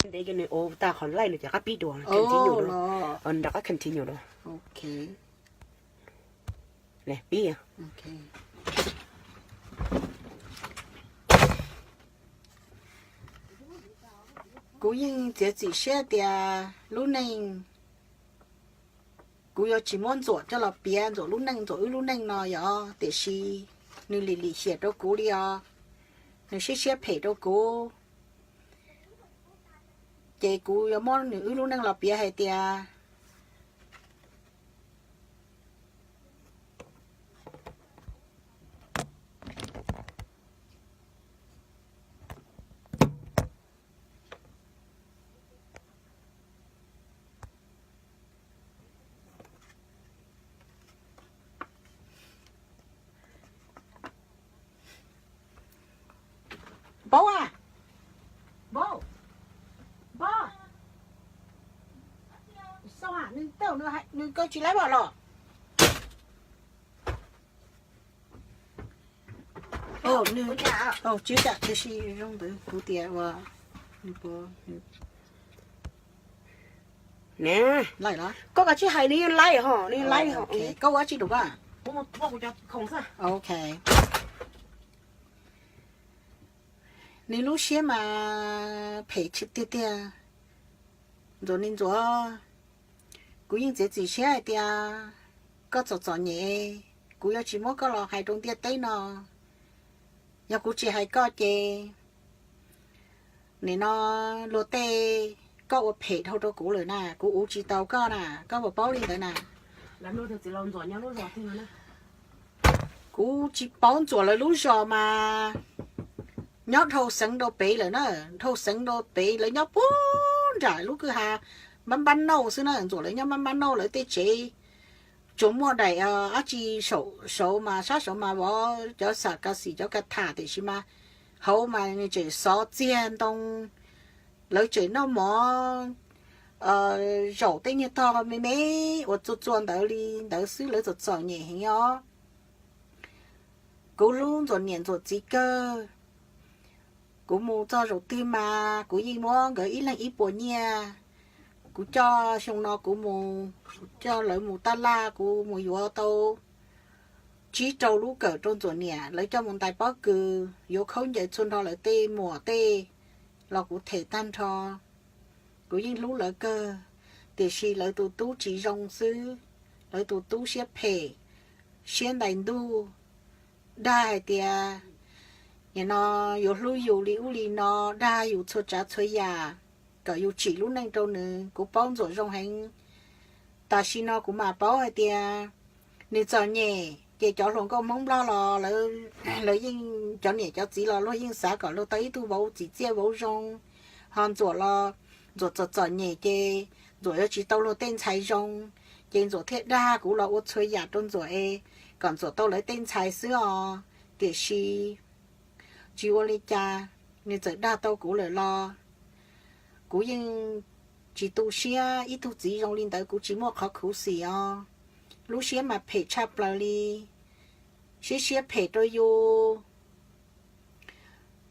Ntev ces nws ua tag qhov laij nws cov qab pib dua, continue dua, nws rov qab continue dua. Pib. Kuv yeej txiav txim siab tias lub neej, kuv yuav tsis muab Ntxuam coj los piav Ntxuam lub neej, Ntxuam wb lub neej no yog, tiam sis nws lim lim hiam rau kuv li os, nws siab siab phem rau kuv, ces kuv yuav muab nws wb lub neej los piav hais tias Npaub a, Npaub, Npaub, nws koj tsis laib los? Tsis, tiam sis zoo ntawd kuv tias ua, koj kav tsij hais, nws yeej laib ho, nws yeej laib ho. Koj ua tsis dua. Nws lub siab mas phem tiag tiag. Ntxuam, niam Ntxuam, kuv yeej txiav txim siab hais tias koj txom txom nyem, kuv yuav tsis muab koj los hais rau ntiaj teb no. Yog kuv tsis hais koj ces nim no luag tej, koj ua phem dhau rau kuv lawm na, kuv uv tsis tau koj na, koj puas paub li ntawd na? Kuv tsis paub Ntxuam lawv lub zos mas nyob dhau xeev rau pem lawm na, dhau xeev rau pem lawv nyob puag nram lub kwj ha Npab Npab Nauj xwb na, Ntxuam lawv nyob Npab Npab Nauj lawv tej tsev tsuas muaj daim dab tsi saum saud mas sab saud mas vov cov xam ka xim cov ka tham tiam sis mas hauv mas nws tseem xov txiag ntoo, lawv tseem noj mov zaum tej niag tog me me uas txua txua ntawd li ntawd xwb, lawv txom txom nyem heev os. Kuv hlub Ntxuam niam Ntxuam txiv kawg. Kuv mus txog zaum twg mas kuv yeej muab nkawd ib leeg ib puas nyiaj. Kuv coj xyoo no kuv mus, kuv coj lawv mus taj laj, kuv mus yuav tau tsib rau lub kawm rau Ntxuam niam, lawv coj mus ntais pob kws, yuav khaub ncaws txhua nrho lawv tej muam tej los kuv them tag nrho. Kuv yeej hlub lawv kawg, tiam sis lawv tus tub tsis zoo xwb, lawv tus tub siab phem, siab ntais ntuj, dag hais tias nim no yuav hlub yus li ub li no, dag yus txhua tsav txhua yam, kom yus tsim lub neej rau nws. Kuv paub Ntxuam zoo heev, tam sim no kuv mam paub hais tias nws txom nyem ces cov hluas nkauj Hmoob Nplog los lawv yeej, cov niam cov txiv los luag yeej xav kom luag tau ib tug vauv txim txiaj vauv zoo, ho Ntxuam los Ntxuam txom txom nyem ces Ntxuam yuav tsis tau luag tej ntxhais zoo, ces Ntxuam thiaj dag kuv los ua txhua yam rau Ntxuam es kom Ntxuam tau lawv tej ntxhais xwb os. Tiam sis tsis ua li cas, nws txawm dag tau kuv lawm los kuv yeej tsis tu siab. Ib tug txiv zoo li ntawd kuv tsis muaj qhov khuv xim os. Lub siab mas phem tshaj plaws li, siab siab phem rau yus.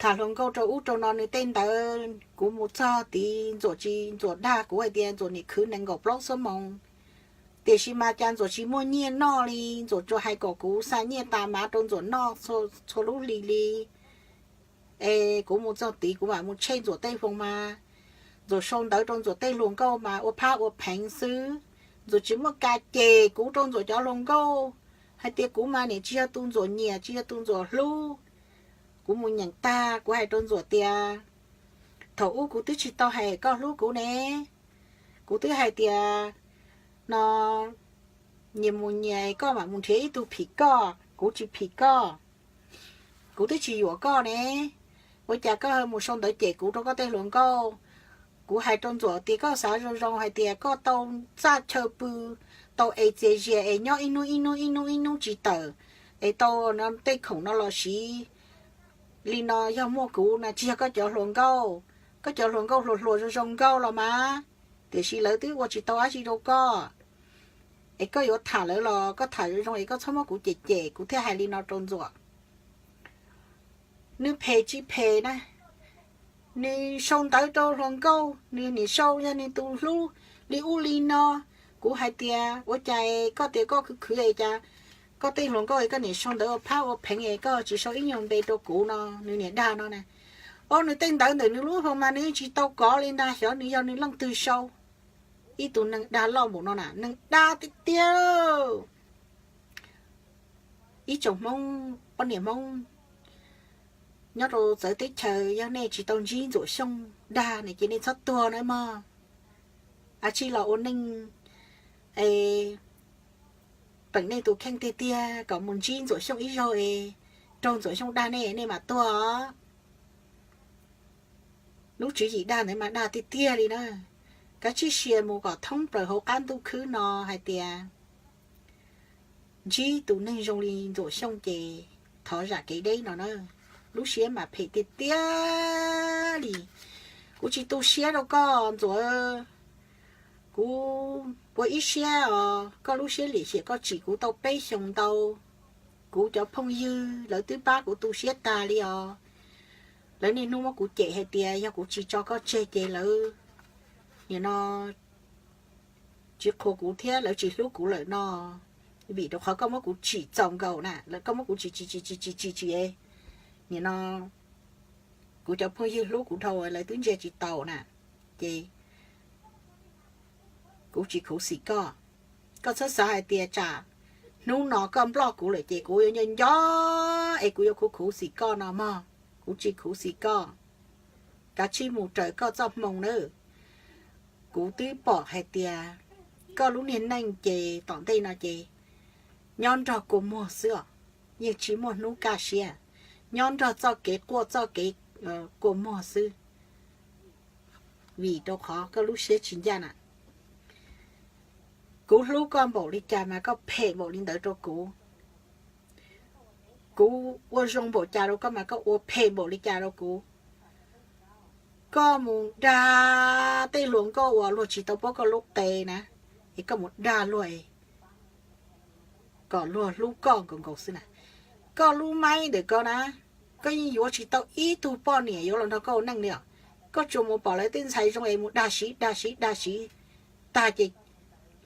Tham hluas nkauj rau ub rau no nws tej ntawd, kuv mus txog tid Ntxuam tsis, Ntxuam dag kuv hais tias Ntxuam nim khwv nees nkaum plaub xuab moos, tiam sis mas cas Ntxuam tsis muaj nyiaj noj li. Ntxuam tsuas hais kom kuv xa nyiaj tas mav rau Ntxuam noj txhua lub hli li. Es kuv mus txog tid kuv mam mus tsheej Ntxuam tej hmoo mas Ntxuam sau ntawv rau Ntxuam tej hluas nkauj mas ua phab ua pheev xwb. Ntxuam tsis muaj kas cem kuv rau Ntxuam cov hluas nkauj hais tias kuv mas nim tsis yog tus Ntxuam nyiam, tsis yog tus Ntxuam hlub. Kuv mus nyeem tag kuv hais rau Ntxuam tias, thaum ub kuv twb tsis tau hais koj hlub kuv ne, kuv twb hais tias no nyias mus nyias, koj mam mus nrhiav ib tug phim koj, kuv tsis phim koj. Kuv twb tsis yuam koj ne, ua cas koj mus sau ntawv cem kuv rau koj tej hluas nkauj? Kuv hais rau Ntxuam tias koj xav zoo zoo hais tias koj tau txaj chaw pw, tau es txias zias es nyob ib hnub ib hnub ib hnub ib hnub tsis tawm, es tau tej khoom no los siv li no yog muaj kuv na, tsis yog koj cov hluas nkauj. Koj cov hluas nkauj hluas hluas zoo zoo nkauj los mas, tiam sis lawv twb ua tsis tau dab tsi rau koj. Es koj yuav tham lawv los koj tham zoo zoo es koj txhob muab kuv cem cem, kuv thiaj hais li no rau Ntxuam. Nws phem tsis phem na, Nws sau ntawv rau hluas nkauj, nws niam sau yog nws tus hlub li ub li no. Kuv hais tias ua cas koj tias koj khwv khwv es cas koj tej hluas nkauj koj niam sau ntawv ua phab ua pheev es koj tsis sau ib nyuag npe rau kuv no, nws niam dag no na. Ob, nws tej ntawv ntawm nws lub hauv mas nws tsis tau kov li ntag, xyov nws yog nws leej twg sau. Ib tug neeg dag loj npaum no na, neeg dag tiag tiag. Ib tsoom Hmoob, poj niam Hmoob nyob rau txawv teb chaws, yog nej tsis tau ntsib Ntxuam Xyooj dag ne ces nej txhob tuag na mog. Ab, tsis los ua neej es peem nej tus kheej tiag tiag kom mus ntsib Ntxuam Xyooj ib zaug es raug Ntxuam Xyooj dag nej, nej mam tuag os. Lub tswv yim dag ntawd mas dag tiag tiag li na. Kav tsij sia mus kom thoob plaws hauv qab ntuj khwb no hais tias ntsib tus neeg zoo li Ntxuam Xyooj ces thov zam kev deb no na. Lub siab mas phem tiag tiag li. Kuv tsis tu siab rau koj Ntxuam. Kuv ua ib siab os, koj lub siab lim hiam koj tsim kuv tau peb xyoos ntau. Kuv cov phooj ywg lawv twb pab kuv tu siab tag li os. Lawv niaj hnub muab kuv cem hais tias yog kuv tsis tso koj tseg ces lawv nim no tsis qhuas kuv thiab lawv tsis hlub kuv lawm no. Vim rau qhov koj muab kuv tsim txaus nkaus na, lawv koj muab kuv tsim tsim tsim tsim tsim tsim tsim es nim no kuv cov phooj ywg hlub kuv dhau lawv twb ntsia tsis taus na. Ces kuv tsis khuv xim koj. Koj txhob xav hais tias tsam hnub no koj nploj kuv lawm ces kuv yuav nco nco es kuv yuav khuv khuv xim koj no mog. Kuv tsis khuv xim koj. Kav tsij mus raws koj txoj hmoo nawb. Kuv twb pom hais tias koj lub niag neej ces tom ntej no ces nyob nrog kua muag xwb os, yeej tsis muaj hnub kaj siab, nyob nrog txoj kev quaj txoj kev kua muag xwb. Vim rau qhov koj lub siab tsis ncaj na. Kuv hlub koj npaum li cas mas koj phem npaum li ntawd rau kuv. Kuv ua zoo npaum cas rau koj mas koj ua phem npaum li cas rau kuv. Koj mus dag tej hluas nkauj uas luag tsis tau paub koj lub qe na, es koj mus dag luag kom luag hlub koj nkaus nkaus xwb na. Koj lub maib ntawm koj na, koj yeej yuav tsis tau ib tug poj niam yuav los nrog koj ua neej li os. Koj tsuas mus pom lawv tej ntxhais zoo es mus dag siv dag siv dag siv tag ces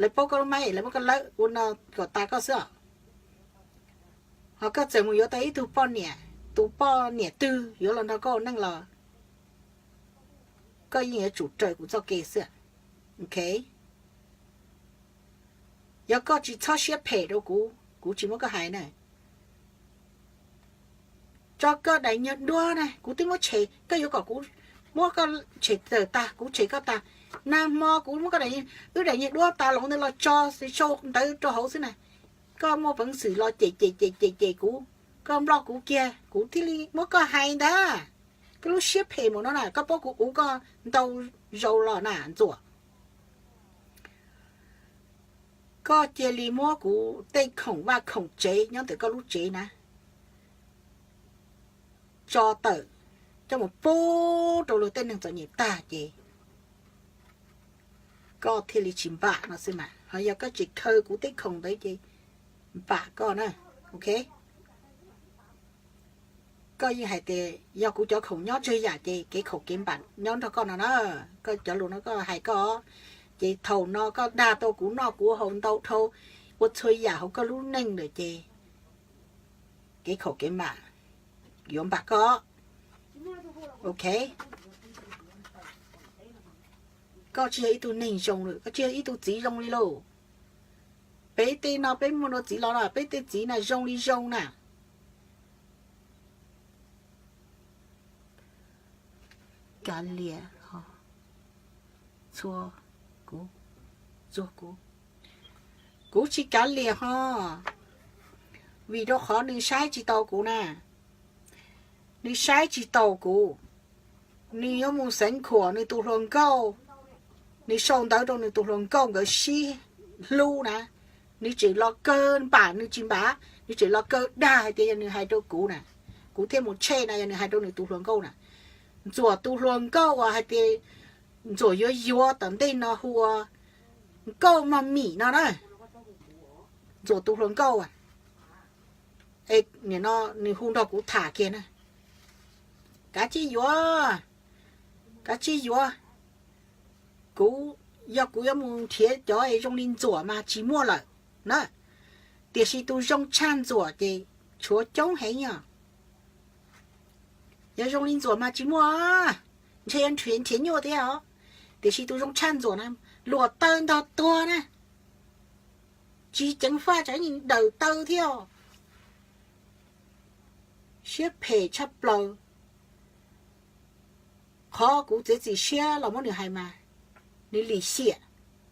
lawv paub koj lub maib es lawv muab koj lawb ua no kom tas koj xwb os. Ho koj txawm mus yuav tau ib tug poj niam, tus poj niam twg yuav los nrog koj ua neej los koj yeej yuav tsum raws kuv txoj kev xwb. Ok, yog koj tsis txhob siab phem rau kuv, kuv tsis muab koj hais na. Tso koj daim nyuag duab na, kuv twb muab tshem, koj yuav kom kuv muab koj tshem tawm tag, kuv tshem koj tag. Nag hmo kuv muab koj, wb daim nyuag duab tas los ntawd los tso sau ntawv rau hauv xwb na. Koj muaj peev xwm los cem cem cem cem cem kuv, koj nploj kuv kiag kuv thiaj li muab koj hais ntag. Koj lub siab phem mus no na, koj paub kuv uv koj ntau zaus los na Ntxuam. Koj cia li muab kuv tej khoom vaj khoom tsev nyob ntawm koj lub tsev na tso tawm, coj mus pub rau luag tej neeg txom nyem tag ces koj thiaj li tsis npam no xwb mas. Ho yog koj tseem khaws kuv tej khoom ntawd ces npam koj na. Ok, koj yeej hais tias yog kuv cov khoom nyob tsawg yam ces kev khaum kev npam nyob nrog koj no na. Koj cov lus no koj hais koj, ces thaum no koj dag tau kuv noj kuv haus ntau dhau, ua txhua yam hauv koj lub neej lawm ces kev khaum kev npam yuav npam koj. Ok, koj tsis yog ib tug neeg zoo li, koj tsis yog ib tug txiv zoo li lauj. Peb tej no peb muaj dua txiv los no, peb tej txiv na zoo li zoo na. Kav liam ho txhua kuv, txhua kuv, kuv tsis kav liam ho, vim rau qhov nws saib tsis taus kuv na. Nws saib tsis taus kuv. Nws yuav mus xeev khuam nws tus hluas nkauj, nws sau ntawv rau nws tus hluas nkauj nkawd sib hlub na. Nws tseem los kawg npam nws tsis npam, nws tseem los kawg dag hais tias yog nws hais rau kuv na, kuv thiaj mus tshem na, yog nws hais rau nws tus hluas nkauj na. Ntxuam tus hluas nkauj uas hais tias Ntxuam yuav yuav tom ntej no hu ua Nkauj Mog Mim no na. Ntxuam tus hluas nkauj, nim no nws hu nrog kuv tham kiag na. Kav tsij yuav, Kav tsij yuav. Kuv, yog kuv yuav mus nrhiav cov zoo li Ntxuam mas tsis muaj lawm na, tiam sis tus zoo tshaj Ntxuam ces tshuav coob heev os. Yog zoo li Ntxuam mas tsis muaj, ntshe yuav nrhiav nyuaj thiab os. Tiam sis tus zoo tshaj Ntxuam na, luam taw ntog tuag na, tsis ceev faj tsam ib daws taw thiab. Siab phem tshaj plaws. Qhov kuv txiav txim siab los muab nws hais mas, nws lim hiam,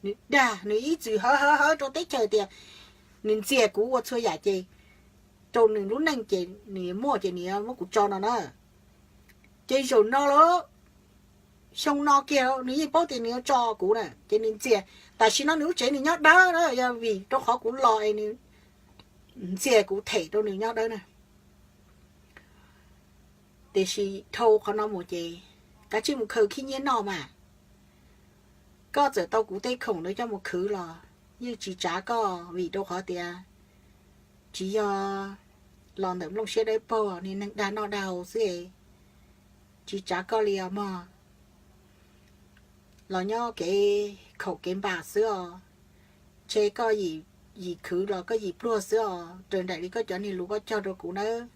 nws dag, nws ib txwm hawv hawv hawv rau teb chaws tias nws ntxias kuv ua txhua yam ces rau nws lub neej ces nws muaj ces nws muab kuv tso no na. Ces zaum no lawm, xyoo no kiag nws yeej paub tias nws yuav tso kuv na ces nws ntxias. Tam sim no nws lub tsev nws nyob dawb na, yog vim rau qhov kuv los es nws ntxias kuv them rau nws nyob dawb na. Tiam sis dhau qhov no mus ces kav tsij mus khaws khib nyiab noj mas. Koj txawm tau kuv tej khoom ntawd coj mus khwv los yeej tsis tsav koj, vim rau qhov tias tsis yog los ntawm nplooj siab dawb paug, niag neeg dag noj dag haus xwb, tsis tsav koj li os mog. Los nyob kev khaum kev npam xwb os, ntshe koj yim khwv los koj yim pluag xwb os, raws nraim li koj cov niag lus koj cog rau kuv nawb.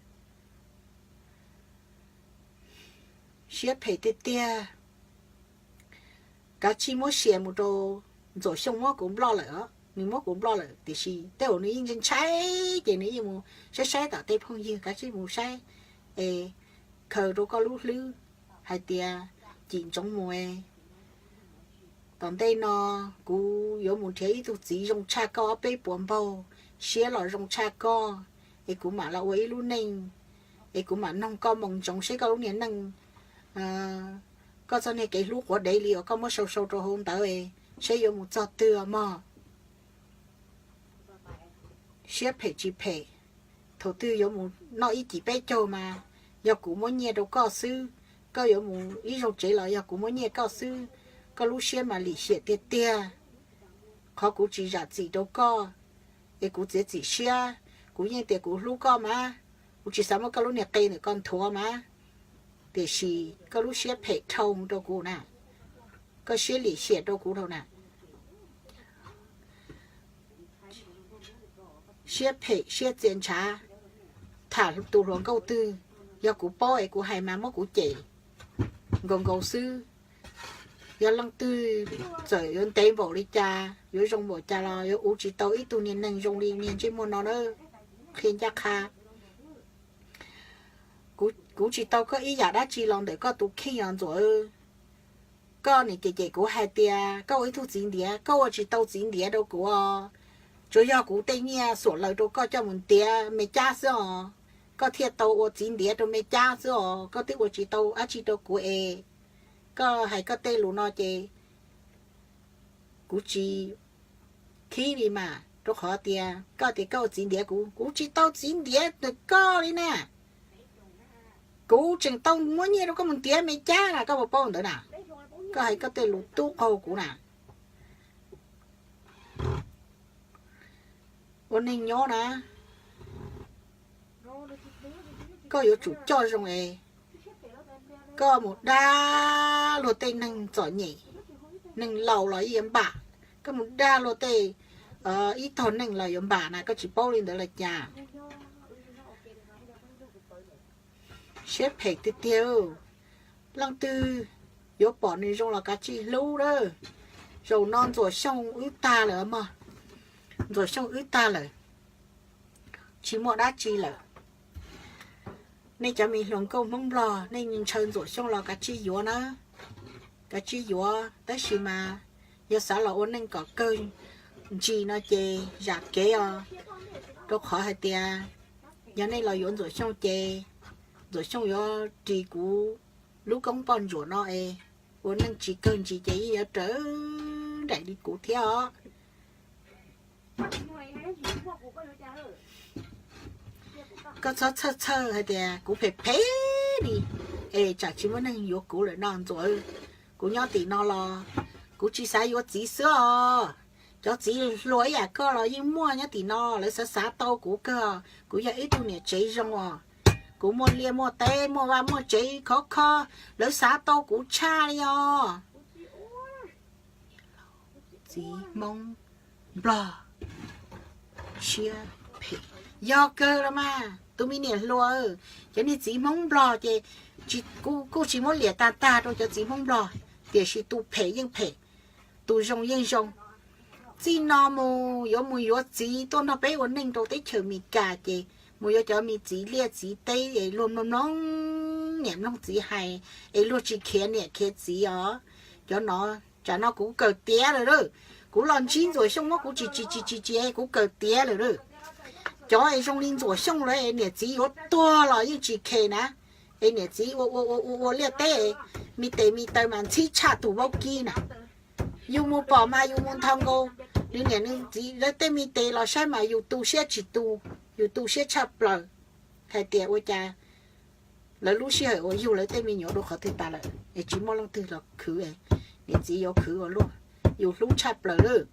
Siab phem tiag tiag. Kav tsij muab sia mus rau Ntxuam Xyooj muab kuv nploj lawm, nws muab kuv nploj lawm tiam sis tej zaum nws yeej ntshai ces nws yeej mus saib saib tom tej phooj ywg, kav tsij mus saib es khaws rau koj lub hlwb hais tias cim ntsoov mus. Tom ntej no kuv yuav mus nrhiav ib tug txiv zoo tshaj koj ob peb puas npaug, siab los zoo tshaj koj, es kuv mam los ua ib lub neej, es kuv mam noog koj moo ntsoov seb koj lub niag neej, koj txoj niag kev hlub quav dev li uas koj muab sau sau rau hauv ntawd, seb yuav mus txog twg mog. Siab phem tsis phem, thaum twg yuav mus noj ib cim peb caug mas yog kuv muab nyiaj rau koj xwb, koj yuav mus ib zaug tsev los yog kuv muab nyiaj koj xwb, koj lub siab mas lim hiam tiag tiag. Qhov kuv tsis zam txim rau koj, es kuv txiav txim siab, kuv yeej tias kuv hlub koj mas, kuv tsis xav muab koj lub niag qe ntawm koj nthuav mas, tiam sis koj lub siab phem dhau mus rau kuv na, koj siab lim hiam rau kuv dhau na. Siab phem siab txia ntshav, tham tus hluas nkauj twg, yog kuv paub es kuv hais mas muab kuv cem nkaus nkaus xwb. Yog leej twg txawm yuav ntev npaum li cas, yuav zoo npaum cas los yuav ua tsis tau ib tug niag neeg zoo li niag ntsej muag no na. Qhia ncaj qha, kuv tsis tau koj ib yam dab tsi los ntawm koj tus kheej os Ntxuam. Koj nim cem cem kuv hais tias koj ua ib tug txiv ntiav, koj ua tsis tau txiv ntiav rau kuv os. Tsuas yog kuv tej nyiaj xuam lawv rau koj coj mus ntiav me cab xwb os. Koj thiaj tau ua txiv ntiav rau me cab xwb os, koj twb ua tsis tau dab tsi rau kuv es. Koj hais koj tej lus no ces kuv tsis khib li mas, rau qhov tias koj tias koj ua txiv ntiav kuv, kuv tsis tau txiv ntiav ntawm koj li na. Kuv tseem tau muab nyiaj rau koj mus ntiav me cab na, koj puas paub ntawd na? Koj hais koj tej lus tub qaug kuv na. Ua neeg nyob na, koj yuav tsum coj zoo es. Koj mus dag luag tej neeg txom nyem, neeg laus los yuav npam, koj mus dag luag tej ib tog neeg los yuav npam na, koj tsis paub li ntawd los cas? Siab phem tiag tiag. Leej twg yuav pom nws zoo los kav tsij hlub lawm. Zaum no Ntxuam Xyooj wb tag lawm mog, Ntxuam Xyooj wb tag lawm, tsis muaj dab tsi lawm. Nej cov me hluas nkauj Hmoob Nplog, nej ntshaw Ntxuam Xyooj los kav tsij yuav na, kav tsij yuav. Tab sis mas yog xav los ua neej kom kawg ntsis no ces zam kev os, rau qhov hais tias yog nej los yuav Ntxuam Xyooj ces Ntxuam Xyooj yuav ris kuv lub koob poj ntsuam no es ua neej tsis kawg ntsis ces yeej yuav raws nraim li kuv thiab os. Koj txhob txhawj txhawj hais tias kuv phem phem li es tsam tsis muaj neeg yuav kuv lawm no Ntxuam. Kuv nyob tim no los kuv tsis xav yuav txiv xwb os. Cov txiv hluas ib yam koj los yeej muaj nyob tim no, lawv xav xav tau kuv kawg. Kuv yog ib tug niam tsev zoo os, Kuv muaj liaj muaj teb muaj vaj muaj tsev khov kho, lawv xav tau kuv tshaj li os. Txiv Hmoob Nplog siab phem. Yog kawg los mas tus me niam hluas, cov niag txiv Hmoob Nplog ces kuj tsis muab liam tag tag rau cov txiv Hmoob Nplog, tiam sis tus phem yeej phem, tus zoo yeej zoo. Txij no mus yuav mus yuav txiv tuaj nrog peb ua neej rau teb chaws Amelikas ces mus yuav cov me txiv liaj txiv teb es luag mloog mloog niam mloog txiv hais, es luag tsis khiav niam khiav txiv os. Cov no, tsam no kuv kawm tiav lawm lauj. Kuv los ntsib Ntxuam Xyooj muab kuv tsis tsis tsis tsis tsis, kuv kawm tiav lawm lauj. Cov es zoo li Ntxuam Xyooj lawm es niam txiv yuav tuag los yeej tsis khe na. Es niam txiv ua ua ua ua liaj teb, me tes me taw mas ntxhib tshaj tus vaub kib na. Yus mus pom mas yus mus nthos nkaus nws niam nws txiv lawv tej me tes los saib mas yus tu siab tsis tu, yus tu siab tshaj plaws hais tias ua cas lawv lub sij hawm uas yug lawv tej me nyuam dua qhov twg tas lawm es tsis muaj leej twg los khwv, niam txiv yuav khwv ua luaj, yus hlub tshaj plaws lawm.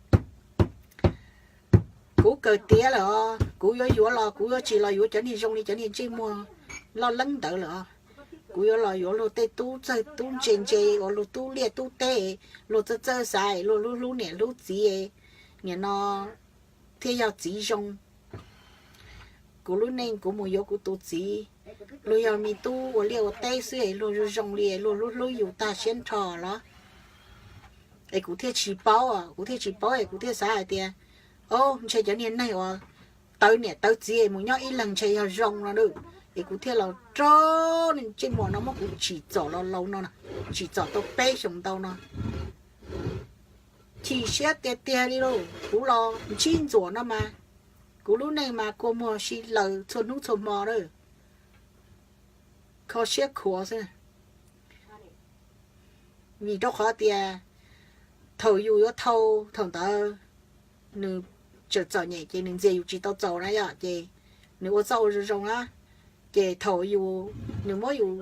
Kuv kawm tiav lawm os, kuv yuav yuav los kuv yuav tsis los yuav cov niag zoo li cov niag ntsej muag loj leeb ntawd lawm os. Kuv yuav los yuav luag tej tub txawj tub ntse ntse uas luag tub liaj tub teb, luag txawj txawj xav, luag hlub hlub niam hlub txiv, nim no thiaj yog txiv zoo. Kuv lub neej kuv mus yuav kuv tus txiv, luag yog me tub ua liaj ua teb xwb es luag zoo zoo li luag hlub hlub yus tag siab nrho los. Es kuv thiaj tsis paub, kuv thiaj tsis paub es kuv thiaj xav hais tias, o, ntshe cov niag neeg uas tawv niam tawv txiv mus nyob ib leeg ntshe yog zoo no lauj. Es kuv thiaj los rov ntsej muag no muab kuv tsim txom los laus no, tsim txom tau peb xyoos ntau no. Chim siab tiag tiag li lauj, kuv los ntsib Ntxuam no mas kuv lub neej mas kua muag si laws txhua hnub txhua hmo lawm. Kho siab khuav xwb. Vim rau qhov tias thaum yus yuav thau thaum ntawd nws tseem txom nyem ces nws ntxias yus tsis tau txaus na yom, ces nws ua txoj ua zoo zoo na. Ces thaum yus, nws muab yus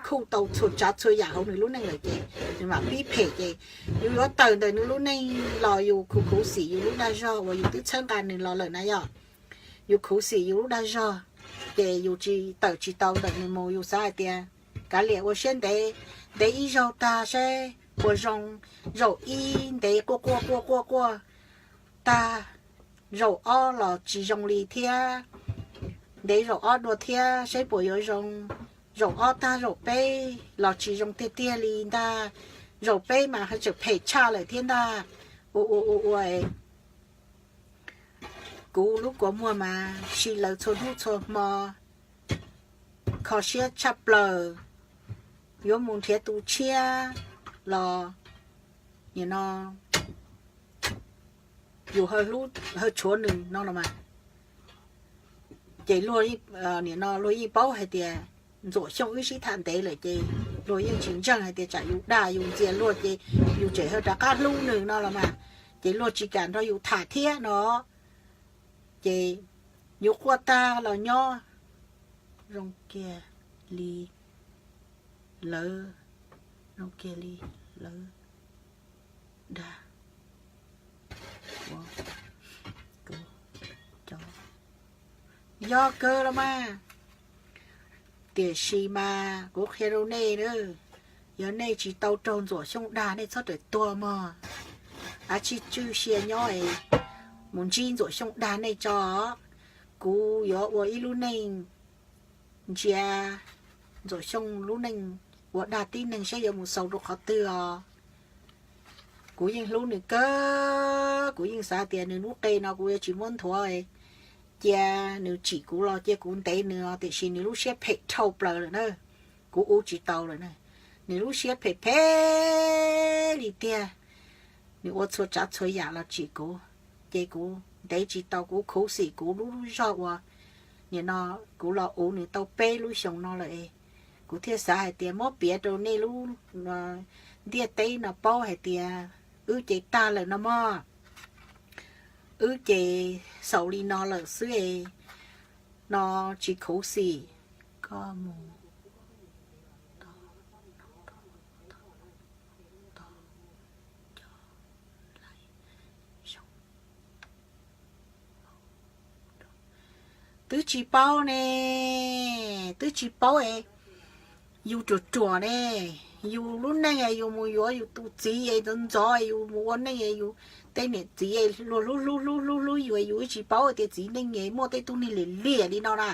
khuj tau txhua tsav txhua yam hauv nws lub neej lawm ces nws mam pib phem ces yus yuav tawm ntawm nws lub neej los yus khuv khuv xim yus lub dag zog uas yus twb txhawb nqa nws los lawm na yom. Yus khuv xim yus lub dag zog ces yus tsis tawm tsis tau ntawm nws mus, yus xav hais tias kav liam ua siab ntev, ntev ib zaug tag saib puas zoo, zaum ib ntev quaj quaj quaj quaj quaj tag, zaum ob los tsis zoo li thiab, ntev zaum ob dua thiab saib puas yuav zoo, zaum ob tag zaum peb los tsis zoo tiag tiag li ntag, zaum peb mas tseem phem tshaj lawm thiab ntag. Ua ua ua ua, kuv lub kua muag mas si laws txhua hnub txhua hmo, kho siab tshaj plaws, yuav mus nrhiav tus tshiab los nim no yus hawj tshuav nws no los mas. Ces luag, nim no luag yeej paub hais tias Ntxuam Xyooj wb sib tham ntev lawm ces luag yeej tsis ntseeg hais tias tsam yus dag yus ntxias luag ces yus tseem hawj rov qab hlub nws no los mas. Ces luag tsis kam nrog yus tham thiab no. Ces yus quaj tag los nyob zoo kiag li lawv, zoo kiag li lawv dag. Yog kawg los mas, tiam sis mas kuv qhia rau nej, yog nej tsis tau raug Ntxuam Xyooj dag nej txhob rawm tuag mog. Ab tsi tswj sia nyob es mus ntsib Ntxuam Xyooj dag nej tso. Kuv yuav ua ib lub neej ntsia Ntxuam Xyooj lub neej ua dag tib neeg saib yuav mus xaus rau qhov twg os. Kuv yeej hlub nws kawg, kuv yeej xav tias nws lub qe no kuv yuav tsis muab nthuav, cia nws tsim kuv los cia kuv ntev nws os, tiam sis nws lub siab phem dhau plaws lawm na. Kuv ua tsis tau lawm na. Nws lub siab phem phem li tiag. Nws ua txhua tsav txhua yam los tsim kuv, ces kuv ntev tsis tau, kuv khuv xim kuv lub lub zog uas nim no kuv los uv nws tau peb lub xyoos no lawm. Kuv thiaj xav hais tias muab piav rau nej lub ntiaj teb no paub hais tias wb ces tag lawm no mog. Wb ces xaus li no lawm xwb es no tsis khuv xim. Koj mus twb tsis paub ne. twb tsis paub es yus ruam ruam ne, yus lub neej yus mus yuav yus tus txiv es ntxov ntxov yus mus ua neej yus tej niam txiv luag hlub hlub hlub hlub hlub yus, yus tsis paub tias txiv neej es muaj tej tug neeg liam liam li no na.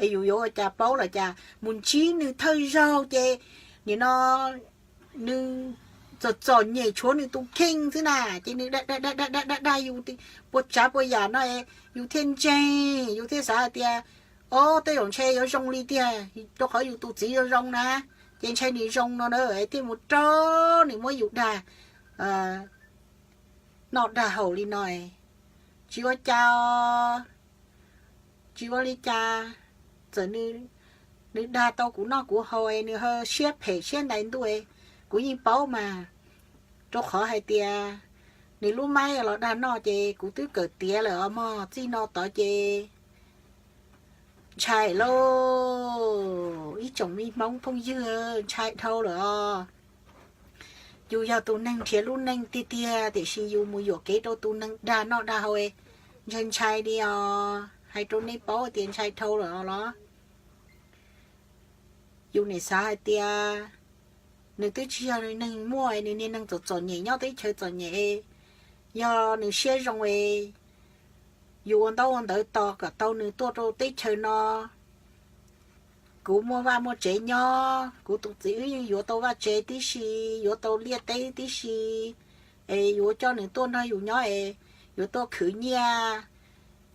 Es yus yuav ua cas paub los cas, mus ntsib nws thawj zaug ces nim no nws txom txom nyem tshuav nws tus kheej xwb na, ces nws dag dag dag dag dag yus puas tsav puas yam no, yus thiaj ntseeg, yus thiaj xav hais tias, o, tej zaum ntshe yuav zoo li tiag, rau qhov yus tus txiv zoo zoo na, ces ntshe nws zoo no na, thiaj mus rau nws muab yus dag noj dag haus li no. Tsis ua cas, tsis ua li cas, txawm nws dag tau kuv noj kuv haus, nws ho siab phem siab ntais ntuj, kuv yeej paub mas, rau qhov hais tias nws lub maib los dag noj ces kuv twb kawm tiav lawm os mog. Txij no tod ces ntshai lauj, ib tsoom me Hmoob phooj ywg, ntshai dhau lawm os. Yus yog tus neeg nrhiav lub neej tiag tiag tiam sis yus mus yuam kev rau tus neeg dag noj dag haus, ntshai ntshai li os, hais rau nej paub tias ntshai dhau lawm os los. Yus nim xav hais tias nws twb tsis yog neeg muaj, nws niag neeg txom txom nyem nyob teb chaws txom nyem, yog nws siab zoo es yus ua ntaub ua ntawv tos kom tau nws tuaj rau teb chaws no, kuv muaj vaj muaj tsev nyob, kuv tus txiv wb yeej yuav tau vaj tsev tib si, yuav tau liaj teb tib si, es yuav coj nws tuaj nrog yus nyob es yuav tuaj khwv nyiaj,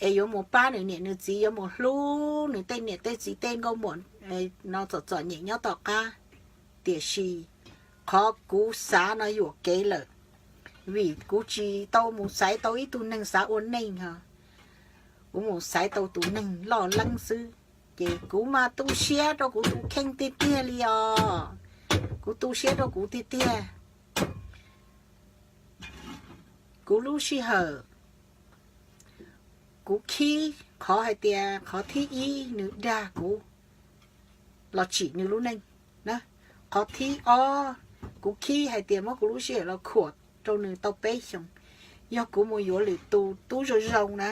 es yuav mus pab nws niam nws txiv, yuav mus hlub nws tej niam tej txiv tej nkauj muam no txom txom nyem nyob tom qab. Tiam sis qhov kuv xav no yuam kev lawm, vim kuv tsis tau mus xaiv tau ib tug neeg xav ua neej ho, kuv mus xaiv tau tus neeg loj leeb xwb, ces kuv mas tu siab rau kuv tus kheej tiag tiag li os. Kuv tu siab rau kuv tiag tiag. Kuv lub sij hawm kuv khib qhov hais tias qhov thib ib nws dag kuv los tsim nws lub neej. Qhov thib ob, kuv khib hais tias muab kuv lub sij hawm los khuam rau nws tau peb xyoos. Yog kuv mus yuav lwm tus tub zoo zoo na,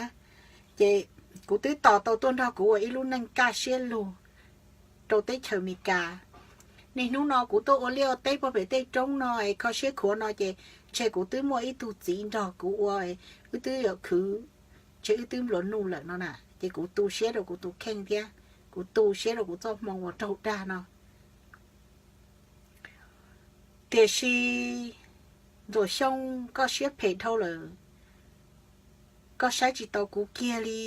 ces kuv twb tos tau tuaj nrog kuv ua ib lub neej kaj siab lug rau teb chaws Amelikas. Niaj hnub no kuv tuaj ua liaj ua teb puag pem tej roob no es kho siab khuav no ces ntshe kuv twb muaj ib tug txiv nrog kuv ua, wb twb yuav khwv, ntshe wb twb nplua nuj lawm no na. Ces kuv tu siab rau kuv tus kheej thiab kuv tu siab rau kuv txoj hmoo uas raug dag no. Tiam sis Ntxuam Xyooj, koj siab phem dhau lawm, koj saib tsis taus kuv kiag li,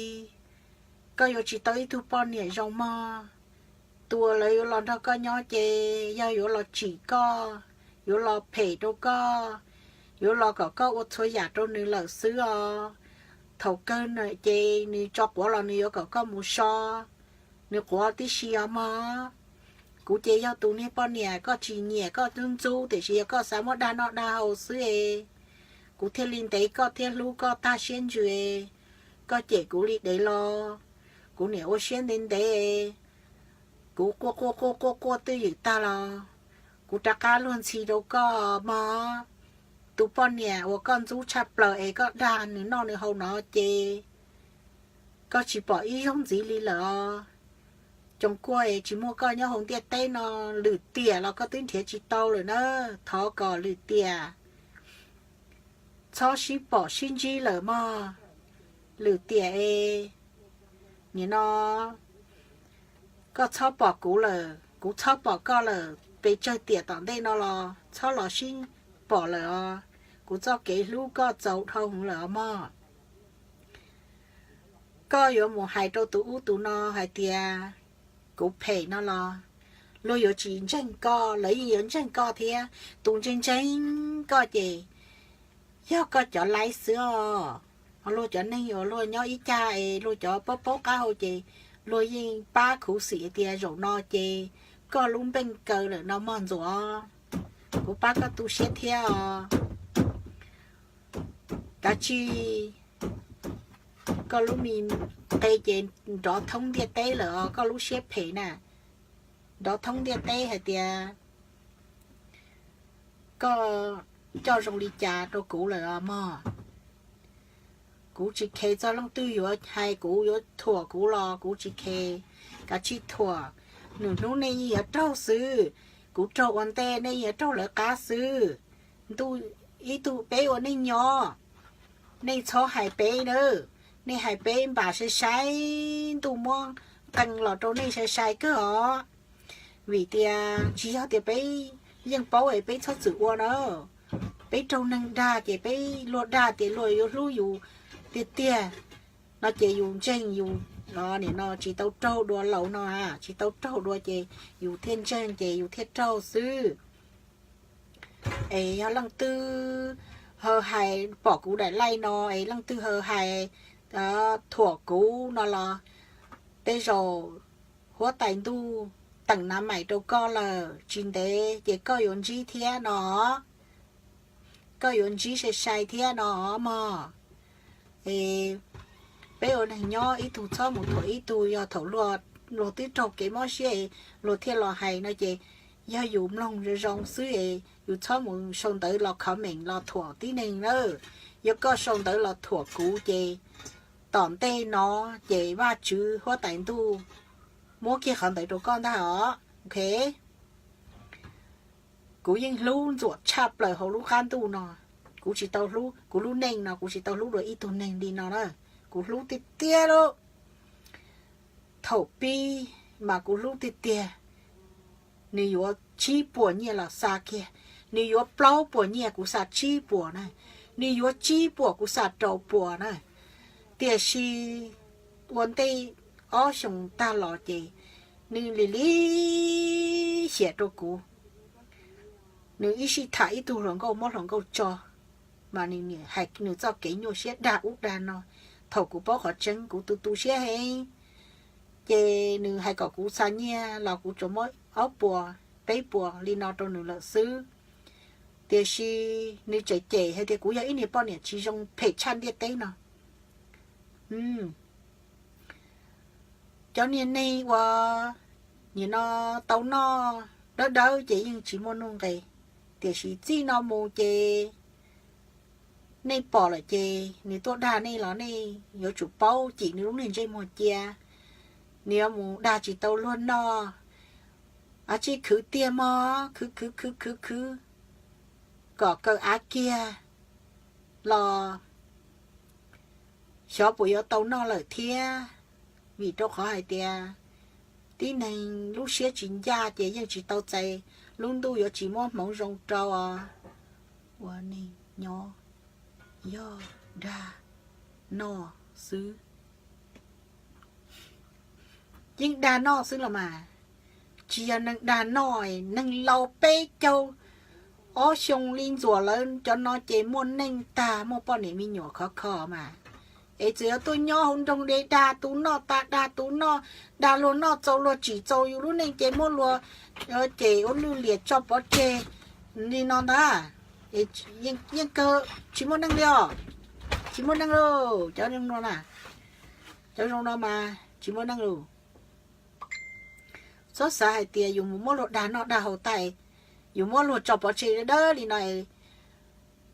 koj yuav tsis tau ib tug poj niam zoo mog. Tus uas lawv yuav los nrog koj nyob ces yog yuav los tsim koj, yuav los phem rau koj, yuav los kom koj ua txhua yam rau nws lawm xwb os. Thaum kawg ces nws tso quav los nws yuav kom koj mus so, nws quav tib si os mog. Kuv ces yog tus niag poj niam koj tsis nyiam koj ntxub ntxub, tiam sis yog koj xav muab dag noj dag haus xwb es, kuv thiaj li ntev koj thiab hlub koj tag siab ntsws es, koj cem kuv li dev los, kuv niam ua siab ntev ntev, kuv quaj quaj quaj quaj quaj twj ywm tag los, kuv rov qab luag ntxhi rau koj mog. Tus poj niam uas koj ntxub tshaj plaws es koj dag nws noj nws haus no ces koj tsis pom ib zaug ntxiv li lawm os. Coos kuaj es tsis muaj koj nyob hauv ntiaj teb no, lwm tiam los koj twb nrhiav tsis tau lawm na. Thov kom lwm tiam txhob sib pom sib ntsib lawm mog. Lwm tiam es, nim no koj txhob pom kuv lawm, kuv txhob pom koj lawm, pes tsawg tiam tom ntej no los txhob los sib pom lawm os. Kuv txoj kev hlub koj txaus dhau hwv lawm os mog. Koj yuav mus hais rau tus ub tus no hais tias kuv phem no los luag yuav tsis ntseeg koj, lawv yeej yuav ntseeg koj thiab. Tus ntseeg ntseeg koj ces yog koj cov laib xwb os. Luag cov neeg uas luag nyob ib cag es luag cov paub paub qab hau ces luag yeej pab khuv xim tias zaum no ces koj lub npeej kaw lawm no mog Ntxuam. Kuv pab koj tu siab thiab os. Kav tsij koj lub me qe ces nrov thoob ntiaj teb lawm os, koj lub siab phem na, nrov thoob ntiaj teb hais tias koj coj zoo li cas rau kuv lawm os mog. Kuv tsis khev txog leej twg yuav hais kuv yuav thuam kuv los kuv tsis khev. Kav tsij thuam, Nws hlub nej yeej yuav raug xwb. Kuv raug ua ntej, nej yuav raug lawv qab xwb. Ntuj, ib tug peb ua neej nyob, nej txhob hais peb nawb. Nej hais peb npam sai sai, ntuj muab qee los rau nej sai sai kawg os. Vim tias tsis yog tias peb yeej paub es peb txhob txwm ua na. Peb raug neeg dag ces peb luag dag tias luag yuav hlub yus tiag tiag no ces yus ntseeg yus, nim no tsis tau raug dua laus no, tsis tau raug dua ces yus thiaj ntseeg ces yus thiaj raug xwb. Es yog leej twg hais, pom kuv daim live no es leej twg hais thuam kuv no los tej zaum huab tais ntuj teem nav mais rau koj lawm, tsis ntev ces koj yuav ntsib thiab no. Koj yuav ntsib sai sai thiab no mog. Es peb ua neeg nyob ib tug txhob mus thuam ib tug, yog thaum luag twb raug kev mob siab luag thiaj los hais no ces yog yus mloog zoo zoo xwb es yus txhob mus sau ntawv los comment los thuam tib neeg nawb. Yog koj sau ntawv los thuam kuv ces tom ntej no ces Vajtswv huab tais ntuj muab kiag qhov ntawd rau koj ntag os. Ok. Kuv yeej hlub Ntxuam tshaj plaws hauv lub qab ntuj no. Kuv tsis tau hlub, kuv lub neej no kuv tsis tau hlub dua ib tug neeg li no na. Kuv hlub tiag tiag lub. Thaum pib mas kuv hlub tiag tiag. Nws yuav tsib puas nyiaj los xa kiag, nws yuav plaub puas nyiaj kuv xa tsib puas na, nws yuav tsib puas kuv xa rau puas na. Tiam sis ua ntej ob xyoos tag los ces nws li li xiam rau kuv. Nws ib sij tham ib tug hluas nkauj muab hluas nkauj tso, mas nws hais nws txoj kev nyuaj siab dag ub dag no. Thaum kuv paub qhov tseeb kuv tu tu siab heev, ces nws hais kom kuv xa nyiaj los kuv tsuas muab ob puas peb puas li no rau nws lawm xwb. Tiam sis nws tseem cem hais tias kuv yog ib niag poj niam tsis zoo phem tshaj ntiaj teb no. Cov niag neeg uas nim no tau noj dawb dawb ces yeej tsis muaj nuj nqis, tiam sis txij no mus ces nej pom lawm ces nws tuaj dag nej los nej yuav tsum paub cim nws lub niag ntsej muag cia. Nws yuav mus dag tsis tau luag noj, a tsij khwv tiag mog, khwv khwv khwv khwv khwv kom kaw av kiag los xyov puas yuav tau noj lawm thiab. Vim rau qhov hais tias tib neeg lub siab tsis ncaj ces yeej tsis tau txais, lub ntuj yuav tsis muab hmoov zoo rau os. Ua neeg nyob yog dag noj xwb. Yeej dag noj xwb los mas. Tsis yog neeg dag noj, neeg laus peb caug ob xyoo li Ntxuam lawv cov no ces muaj neej tag, muaj poj niam me nyuam khov kho mas. Es txawm yog tuaj nyob hauv nroog de dag tus noj tas dag tus noj, dag luag noj txaus luag tsim txaus yus lub neej ces muab luag ces ua lwj liam tso pov tseg li no ntag. Yeej kawg tsis muaj neej li os. Tsis muaj neej lauj, cov zoo no na. Cov zoo no mas tsis muaj neej lauj. Txhob xav hais tias yus mus muab luag dag noj dag haus tag, yus muab luag tso pov tseg dawb li no,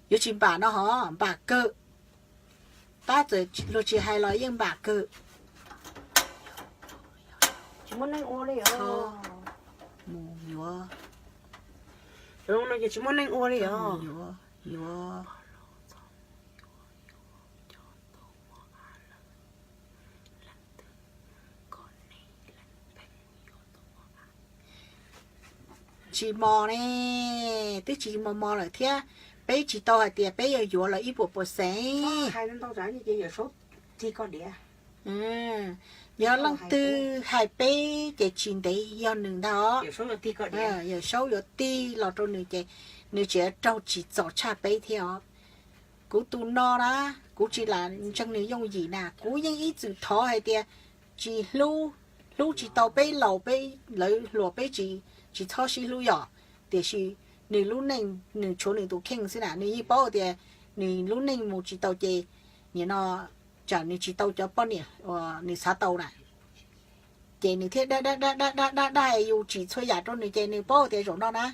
yuav tsis npam no hov, npam kawg. Tab txawm luag tsis hais los yeej npam kawg. Tsis muaj neej ua li os. Mus yuav, tsis muaj neej ua li os. Yuav, yuav. Tsis mos ne, twb tsis mos mos lawm thiab. Peb tsis tau hais tias peb yuav yuav lawv ib puas puas xees. Yog leej twg hais peb ces tsis ntev yog nws ntag os. Yawm Saub yuav tig los rau nws ces nws tseem raug tsim txom tshaj peb thiab os. Kuv tus no na, kuv tsis lam ntseeg nws yooj yim na, kuv yeej ib txwm thov hais tias tsis hlub, hlub tsis tau peb laus, peb, lawv hluas peb tsis, tsis txhob sib hlub yom. Tiam sis nws lub neej nws tshuav nws tus kheej xwb na, nws yeej paub tias nws lub neej mus tsis tau ces nim no tsam nws tsis tau cov poj niam uas nws xav tau na. Ces nws thiaj dag dag dag dag dag dag yus tsim txhua yam rau nws ces nws paub tias zaum no na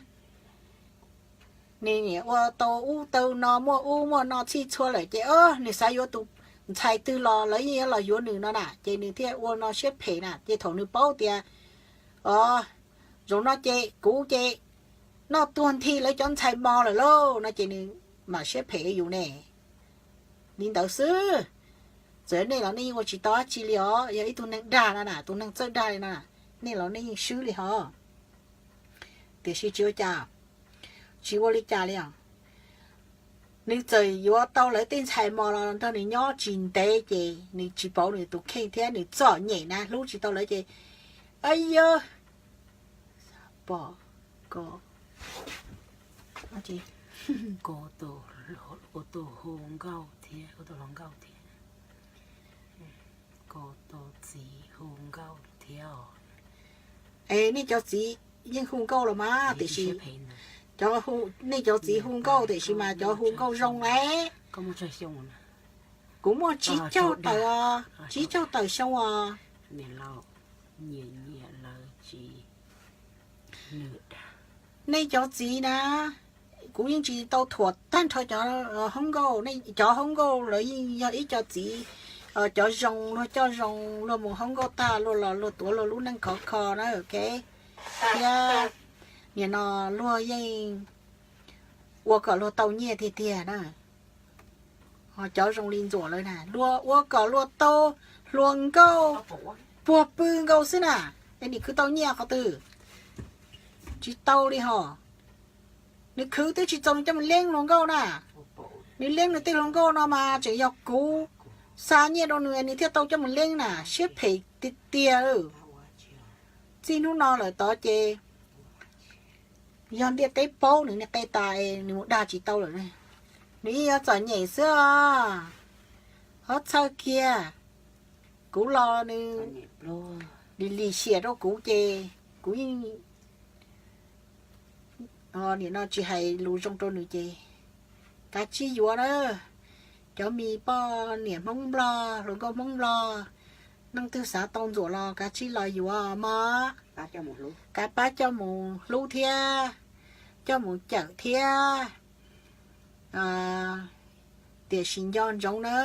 nws niam ua tau ub tau no, muaj ub muaj no txhij txhua lawm ces nws xav yuav tus ntxhais twg los lawv yeej yuav los yuav nws no na, ces nws thiaj ua no siab phem na. Ces thaum nws paub tias Os, zaum no ces kuv ces noj tuag nthi lawv cov ntxhais mos lawm lauj no ces nws mam siab phem yus ne. Li ntawd xwb. Txawm nej los nej yeej ua tsis tau dab tsi li os, yog ib tug neeg dag no na, tus neeg txawj dag li no, nej los nej yeej swb li hos. Tiam sis tsis ua cas, tsis ua li cas li os. Nws txawm yuav tau lawv tej ntxhais mos los nrog nws nyob tsis ntev ces nws tsis pauv nws tus kheej thiab nws txom nyem na, hlub tsis tau lawv ces, a yog, pom ko, ko tus hu nkauj thiab, ko tus hluas nkauj thiab, ko tus txiv hu nkauj thiab. Es nej cov txiv yeej hu nkauj los mas, tiam sis nej cov txiv hu nkauj tiam sis mas cov hu nkauj zoo lawm. Kuv muaj tsib caug tawm, tsib caug tawm xyoo os. Nej cov txiv na, kuv yeej tsis tau thuam tag nrho cov hoob nkauj, cov hoob nkauj lawv yeej yog ib co txiv, cov zoo luag coj zoo, luag mus hoob nkauj tag luag los luag tuav luag lub neej khov kho na, ok. Thiab nim no luag yeej ua kom luag tau nyiaj tiag tiag na. Ho cov zoo li Ntxuam lawv na, luag ua kom luag tau hluas nkauj puag pw nkaus xwb na, es nim khwv tau nyiaj qhov twg? Tsis tau li hos. Nws khwv twb tsis txaus nws coj mus leeb hluas nkauj na. Nws leeb nws tej hluas nkauj no mas tseem yog kuv xa nyiaj rau nws nws thiaj tau coj mus leeb na, siab phem tiag tiag. Txij hnub no lawm tod ces yog ntiaj teb paub nws niag qe tas es nws mus dag tsis tau lawm. Nws yeej yuav txom nyem xwb os. Ho txhawj kiag, kuv los nws lim lim xiam rau kuv ces kuv yeej nim no tsis hais lus zoo rau nws ces kav tsij yuav na. Cov me poj niam Hmoob Nplog, hluas nkauj Hmoob Nplog, leej twg xav tau Ntxuam los kav tsij los yuav mog. Kav pab coj mus hlub thiab, coj mus cawm thiab. Tiam sis nco ntsoov na,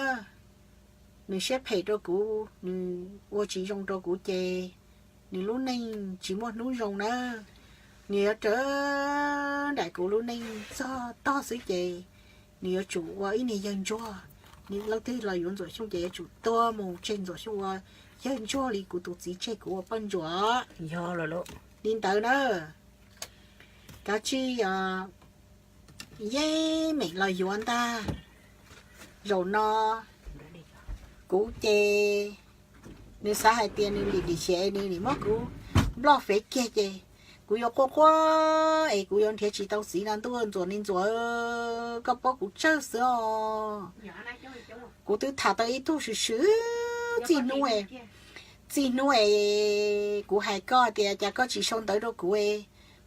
nws siab phem rau kuv, nws ua tsis zoo rau kuv ces nws lub neej tsis muaj hnub zoo nawb. Nws yuav raws nraim kuv lub neej txog tog xwb ces nws yuav tsum ua ib niag yawg ntsuag. Nws leej twg los yuav Ntxuam Xyooj ces yuav tsum tuag mus tseg Ntxuam Xyooj ua yawg ntsuag li kuv tus txiv tseg kuv ua poj ntsuam. Li ntawd na, kav tsij yeej meem los yuav ntag. Zaum no kuv ces nws xav hais tias nws lim lim xyem nws nim muab kuv nploj fev kiag ces kuv yuav quaj quaj es kuv yuav nrhiav tsis tau txiv no ntuj Ntxuam li Ntxuam, koj paub kuv tsawg xwb os. Kuv twb tham tau ib tug swm swm txij hnub, txij hnub es kuv hais koj tias cas koj tsis sau ntawv rau kuv,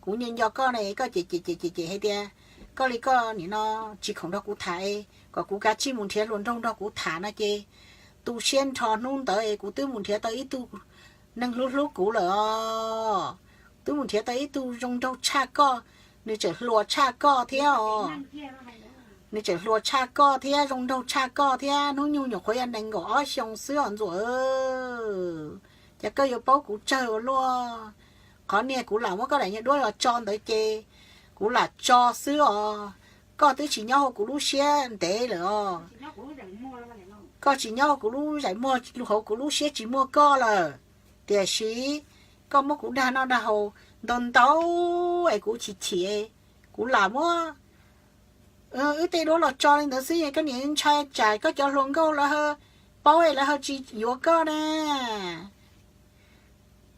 kuv nco nco koj ne, koj cem cem cem cem cem hais tias koj li koj nim no tsis khoom nrog kuv tham es kom kuv kav tsij mus nrhiav hluas nraug nrog kuv tham no ces tu siab nrho hnub ntawd es kuv twb mus nrhiav tau ib tug neeg hlub hlub kuv lawm os. Twb mus nrhiav tau ib tug zoo nraug tshaj koj, nws tseem hluas tshaj koj thiab os. Nws tseem hluas tshaj koj thiab zoo nraug tshaj koj thiab, hnub nyoog nyuam qhuav yog nees nkaum ob xyoo xwb os Ntxuam. Ces koj yuav paub kuv tsawg ua luaj. Qhov niag kuv lam muab koj daim nyuag duab los tso ntawd ces kuv lam tso xwb os. Koj twb tsis nyob hauv kuv lub siab ntev lawm os. Koj tsis nyob hauv kuv lub zaim muag, hauv kuv lub siab tsis muaj koj lawm. Tiam sis koj muab kuv dag noj dag haus ntau ntau es kuv chim chim, kuv lam muab wb tej duab los tso li ntawd xwb, koj niam ntshai tsam koj cov hluas nkauj lawv paub es lawv ho tsis yuav koj na.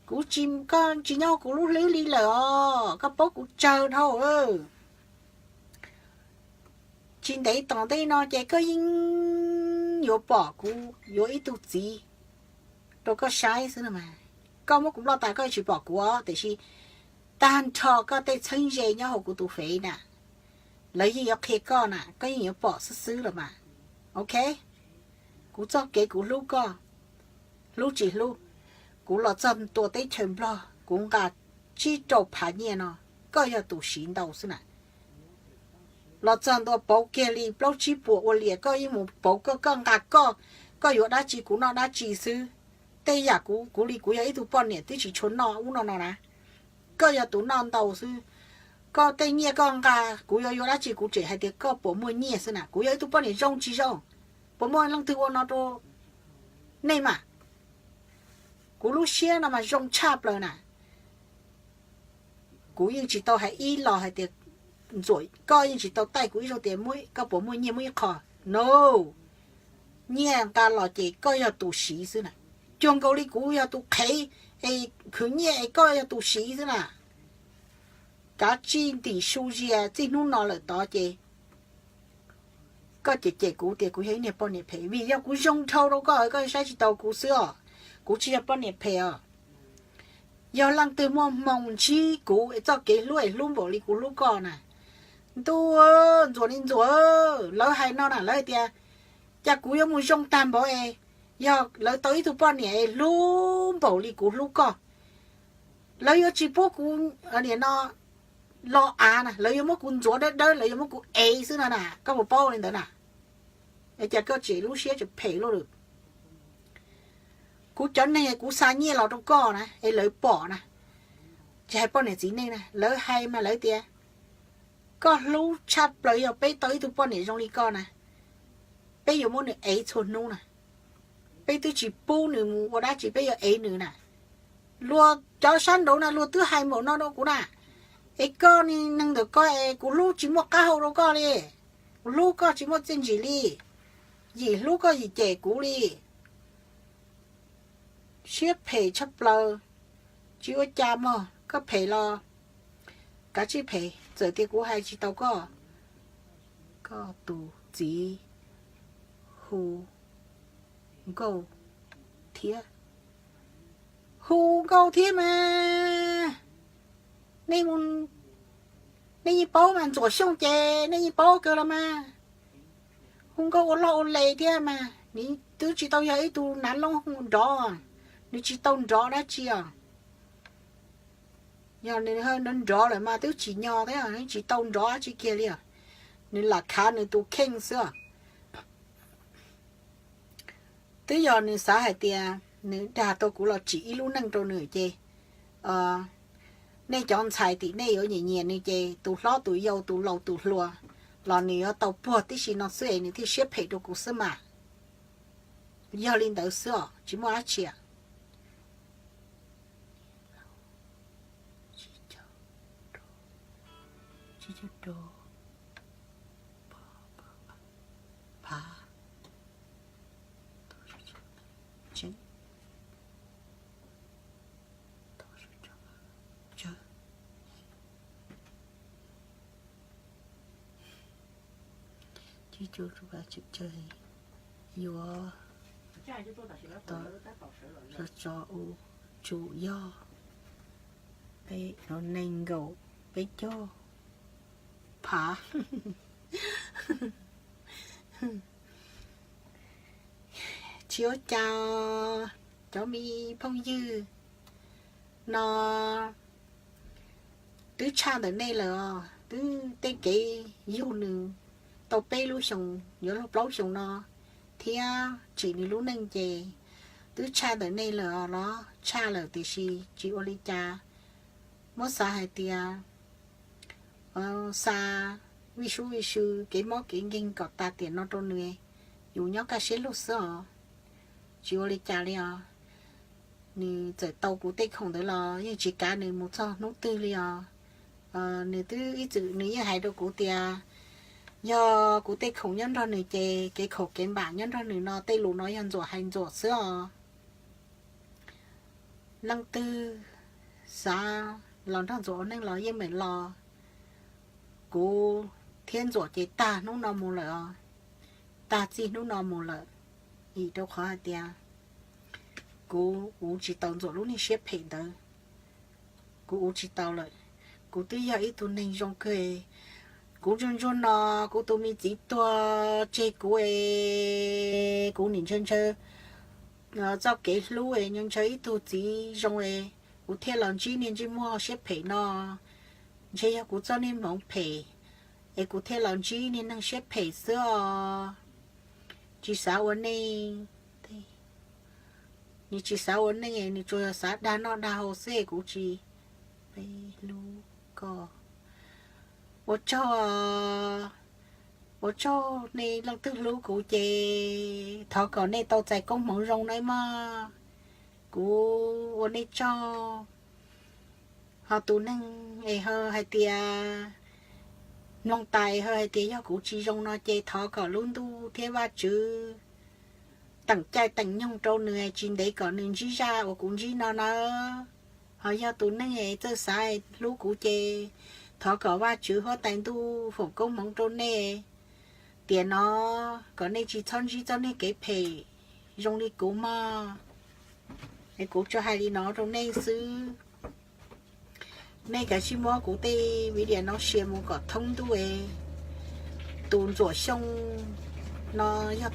Kuv tsis, koj tsis nyob kuv lub hlwb li lawm os, koj paub kuv tsawg dhau. Tsis ntev tom ntej no ces koj yeej yuav pom kuv yuav ib tug txiv rau koj saib xwb no mas. Koj muab kuv nploj tas koj tsis pom kuv os, tiam sis tag nrho koj tej txheeb ze nyob hauv kuv tus fev na, lawv yeej yuav qhia koj na, koj yeej yuav pom xwb xwb los mas. Ok, kuv txoj kev kuv hlub koj, hlub tsis hlub, kuv los txog ntua teb chaws Nplog kuv nqa tsib rau phav nyiaj no, koj yog tus siv ntau xwb na. Los txog ntua pauv kiag li plaub tsib puas ua liam koj yeej mus pauv koj, koj nqa koj, koj yuav dab tsi kuv noj dab tsi xwb. tej yam kuv, kuv li kuv yog ib tug poj niam twb tsis tshua noj ub no no na. Koj yog tus noj ntau xwb. Koj tej nyiaj koj nqa, kuv yuav yuav dab tsi kuv tseem hais tias koj puas muaj nyiaj xwb na. Kuv yog ib tug poj niam zoo tsis zoo? Puas muaj leej twg ua no rau nej mas? Kuv lub siab no mas zoo tshaj plaws na. Kuv yeej tsis tau hais ib los hais tias, Ntxuam, koj yeej tsis tau taij kuv ib zaug tias koj puas muaj nyiaj muaj ib qho. No, nyiaj nqa los ces koj yog tus siv xwb na. Cuag nkaus li kuv yog tus qhev es khwv nyiaj es koj yog tus siv xwb na. Kav tsij ntim su zias txij hnub no lawm tod ces koj cem cem kuv tias kuv yog ib niag poj niam phem vim yog kuv zoo dhau rau koj, koj saib tsis taus kuv xwb os. Kuv tsis yog poj niam phem os. Yog leej twg muaj hmoo ntsib kuv es txoj kev hlub es hlub npaum li kuv hlub koj na, ntuj, Ntxuam li Ntxuam, lawv hais no na, lawv hais tias, cas kuv yuav mus zoo tag npaum es yog lawv tau ib tug poj niam es hlub npaum li kuv hlub koj, lawv yuav tsis pub kuv nim no los av na, lawv yuav muab kuv ntxuav dawb dawb, lawv yuav muab kuv ev xwb no na, koj puas paub li ntawd na? Es cas koj tseem lub siab tseem phem luaj lawm? Kuv cov neeg kuv xa nyiaj los rau koj na es lawv pom na, tsis hais poj niam txiv neej na, lawv hais mas lawv tias, koj hlub tshaj plaws yog peb tau ib tug poj niam zoo li koj na, peb yuav muab nws ev txhua hnub na. Peb twb tsis pub nws mus ua dab tsi, peb yuav ev nws na. Luag cov sab nraud na luag twb hais npaum no rau kuv na, es koj neeg ntawm koj es kuv hlub tsis muaj qab hau rau koj li, kuv hlub koj tsis muaj txiaj ntsig li, yim hlub koj yim cem kuv li. Siab phem tshaj plaws. Tsis ua cas mog, koj phem los kav tsij phem, txawm tias kuv hais tsis tau koj. Koj tus txiv hu nkauj thiab. Hu nkauj thiab mas. Nej, nej yeej paub mas, Ntxuam Xyooj ces nej yeej paub kawg los mas. Hu nkauj ua loj ua le thiab mas, nws twb tsis tau yog ib tug nav loob nrov, nws tsis tau nrov dab tsi os. Yog nws nrov nrov lawm mas twb tsim nyog thiab, nws tsis tau nrov dab tsi kiag li os. Nws lam khav nws tus kheej xwb os. Twb yog nws xav hais tias nws dag tau kuv los tsim ib lub neej rau nws ces nej cov ntxhais tim nej yuav nyiam nyiam nws ces tus hlob tus yau tus laus tus hluas los nws yuav tau puag tib si no xwb es nws thiaj siab phem rau kuv xwb mas. Yog li ntawd xwb os, tsis muaj dab tsi. Yuav tso ua tsum yog peb los neeg nkaum peb caug phav. Tsis ua cas, cov me phooj ywg no twb tshaj ntawm nej lawm os, twb tej kev yug nws tau peb lub xyoos yuav luag plaub xyoos no thiab tsim nws lub neej ces twb tshaj ntawm nej lawm os, los tshaj lawm tiam sis tsis ua li cas. Muab xav hais tias xa vij sub vij sw kev mob kev nkeeg kom tas tiam no rau nws, yus nyob kaj siab lug xwb os. Tsis ua li cas li os. Nws txawm tau kuv tej khoom ntawd los yeej tsis kav nws mus txog hnub twg li os. Nws twb ib txwm nws yeej hais rau kuv tias yog kuv tej khoom nyob nrog nws ces kev khaum kev npam nyob nrog nws no, tej lus no yog Ntxuam hais Ntxuam xwb os. Leej twg xav los nrog Ntxuam ua neej los yeej meem los. Kuv thiab Ntxuam ces tag hnub no mus lawm os, tag txij hnub no mus lawm, vim rau qhov hais tias kuv uv tsis tau Ntxuam lub niag siab phem ntawd. Kuv uv tsis tau lawm. Kuv twb yog ib tug neeg zoo kawg, kuv ntsuag ntsuag no kuv tus me txiv tuag tseg kuv es kuv nim ntshaw ntshaw txoj kev hlub es ntshaw ib tug txiv zoo es kuv thiaj los ntsib niag ntsej muag siab phem no, ntshe yog kuv txoj niag hmoov phem es kuv thiaj los ntsib niag neeg siab phem xwb os. Tsis xav ua nej tej nws tsis xav ua neej, nws tsuas xav dag noj dag haus xwb, kuv tsis. Peb hlub koj. Ua tsaug, ua tsaug nej leej twg hlub kuv ces thov kom nej tau txais koob hmoov zoo nawb mog. Kuv ua nej tsaug. Ho tus neeg es ho hais tias mloog tais ho hais tias yog kuv tsis zoo no ces thov kom lub ntuj thiab Vajtswv teem caij teem nyoog rau nws, tsis ntev kom nws ntsib zaj uas kuv ntsib no nawb. Ho yog tus neeg es txawj xav hlub kuv ces thov kom Vajtswv huab tais ntuj foom koob hmoov rau nej, tiam no kom nej tsis txhob ntsib txoj neeg kev phem zoo li kuv mog. Es kuv tsuas hais li no rau nej xwb. Nej kav tsij muab kuv tej video no share mus kom thoob ntuj. Tus Ntxuam Xyooj no yog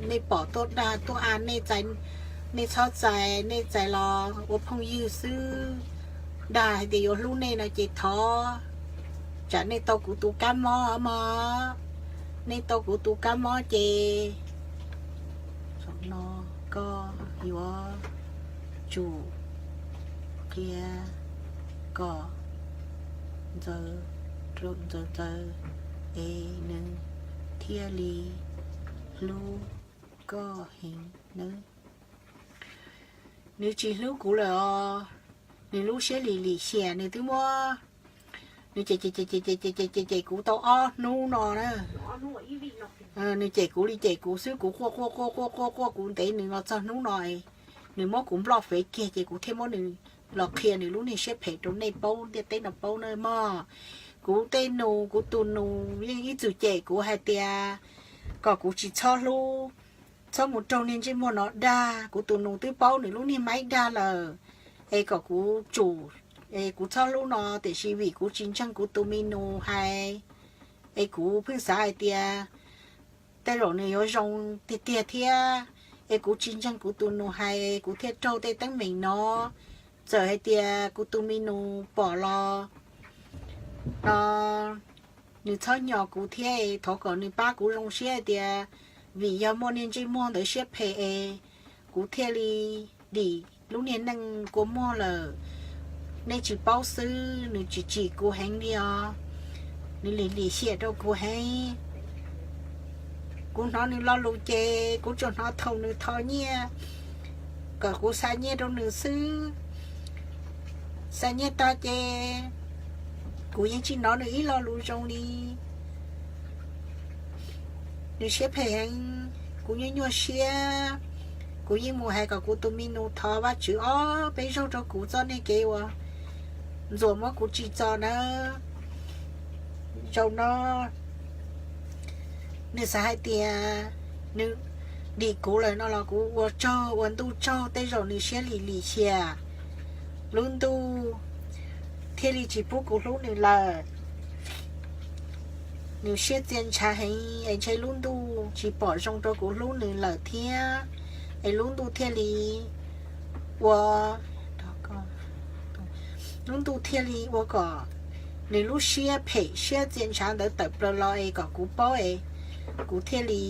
nej pom tuaj dag tuaj a, nej txhob txais, nej txais los ua phooj ywg xwb. Dag hais tias yuav hlub nej no ces thov, tsam nej tau kuv tus kab mob mog. Nej tau kuv tus kab mob ces no koj yuav tsum qhia kom Ntxawm, Ntxawm Ntxawm es nws thiaj li hlub koj heev nawb. Nws tsis hlub kuv lawm os. Nws lub siab lim lim hiam, nws twb muab, nws cem cem cem cem cem cem cem kuv tau ob hnub no na. Nws cem kuv li cem kuv xwb, kuv quaj quaj quaj quaj quaj quaj kuv ntev nws los txog hnub no. Nws muab kuv nploj fev kiag ces kuv thiaj muab nws los qhia nws lub niag siab phem rau nej paub, ntiaj teb no paub na mog. Kuv tej nus, kuv tus nus yeej ib txwm cem kuv hais tias kom kuv tsis txhob hlub, txhob mus raug niag ntsej muag no dag. Kuv tus nus twb paub nws lub niag maib dag lawm, es kom kuv tsum, es kuv txhob hlub no, tiam sis vim kuv tsis ntseeg kuv tus me nus hais, es kuv pheej xav hais tias tej zaum nws yuav zoo tiag tiag thiab, es kuv tsis ntseeg kuv tus nus hais kuv thiaj raug tej teeb meem no. Txawm hais tias kuv tus me nus pom los no, nws txhob nyo kuv thiab, thov kom nws pab kuv zoo siab hais tias vim yog muaj niag ntsej muag ntawd siab phem es kuv thiaj li dim lub niag neej kua muag lawm. Nej tsis paub xwb, nws tsis tsim kuv heev li os. Nws lim lim hiam rau kuv heev. Kuv hnov nws lo lus ces kuv tsuas hnov thaum nws thov nyiaj kom kuv xa nyiaj rau nws xwb. Xa nyiaj tag ces kuv yeej tsis hnov nws ib lo lus zoo li. Nws siab phem heev, kuv nyuaj nyuaj siab. Kuv yeej mus hais kom kuv tus me nus thov Vajtswv ob peb zaug rau kuv txoj niag kev uas Ntxuam muab kuv tsim txom nawb. Zaum no nws xav hais tias nws dim kuv lawm no los kuv ua tsaug ua ntuj tsaug, tej zaum nws siab lim lim hiam, lub ntuj thiaj li tsis pub kuv hlub nws lawm. Nws siab txia ntshav heev es ntshe lub ntuj tsis pom zoo rau kuv hlub nws lawm thiab, es lub ntuj thiaj li ua, lub ntuj thiaj li ua kom nws lub siab phem siab txia ntshav ntawd tawm plaws los es kom kuv paub es kuv thiaj li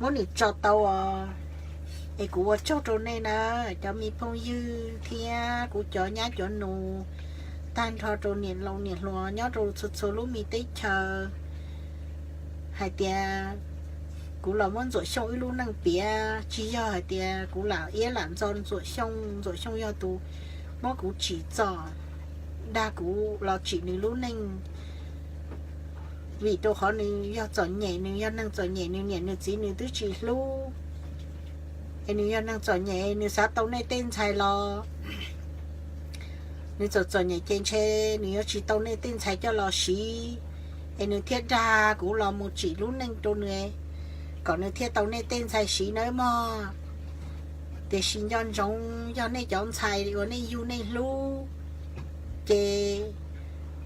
muab nws tso tau os. Es kuv ua tsaug rau nej na, cov me phooj ywg thiab kuv cov nyab cov nus tag nrho rau niam laus niam hluas nyob rau txhua txhua lub me teb chaws, hais tias kuv los muab Ntxuam Xyooj wb lub neej piav, tsis yog hais tias kuv lam iab lam ntxo Ntxuam Xyooj. Ntxuam Xyooj yog tus muab kuv tsim txom, dag kuv los tsim nws lub neej. Vim rau qhov nws yog txom nyem, nws yog neeg txom nyem, nws niam nws txiv nws twb tsis hlub, es nws yog neeg txom nyem, nws xav tau nej tej ntxhais los nws txom txom nyem ces ntshe nws yuav tsis tau nej tej ntxhais coj los siv, es nws thiaj dag kuv los mus tsim lub neej rau nws, kom nws thiaj tau nej tej ntxhais siv nawb mog. Tiam sis nco ntsoov yog nej cov ntxhais uas nej yug nej hlub ces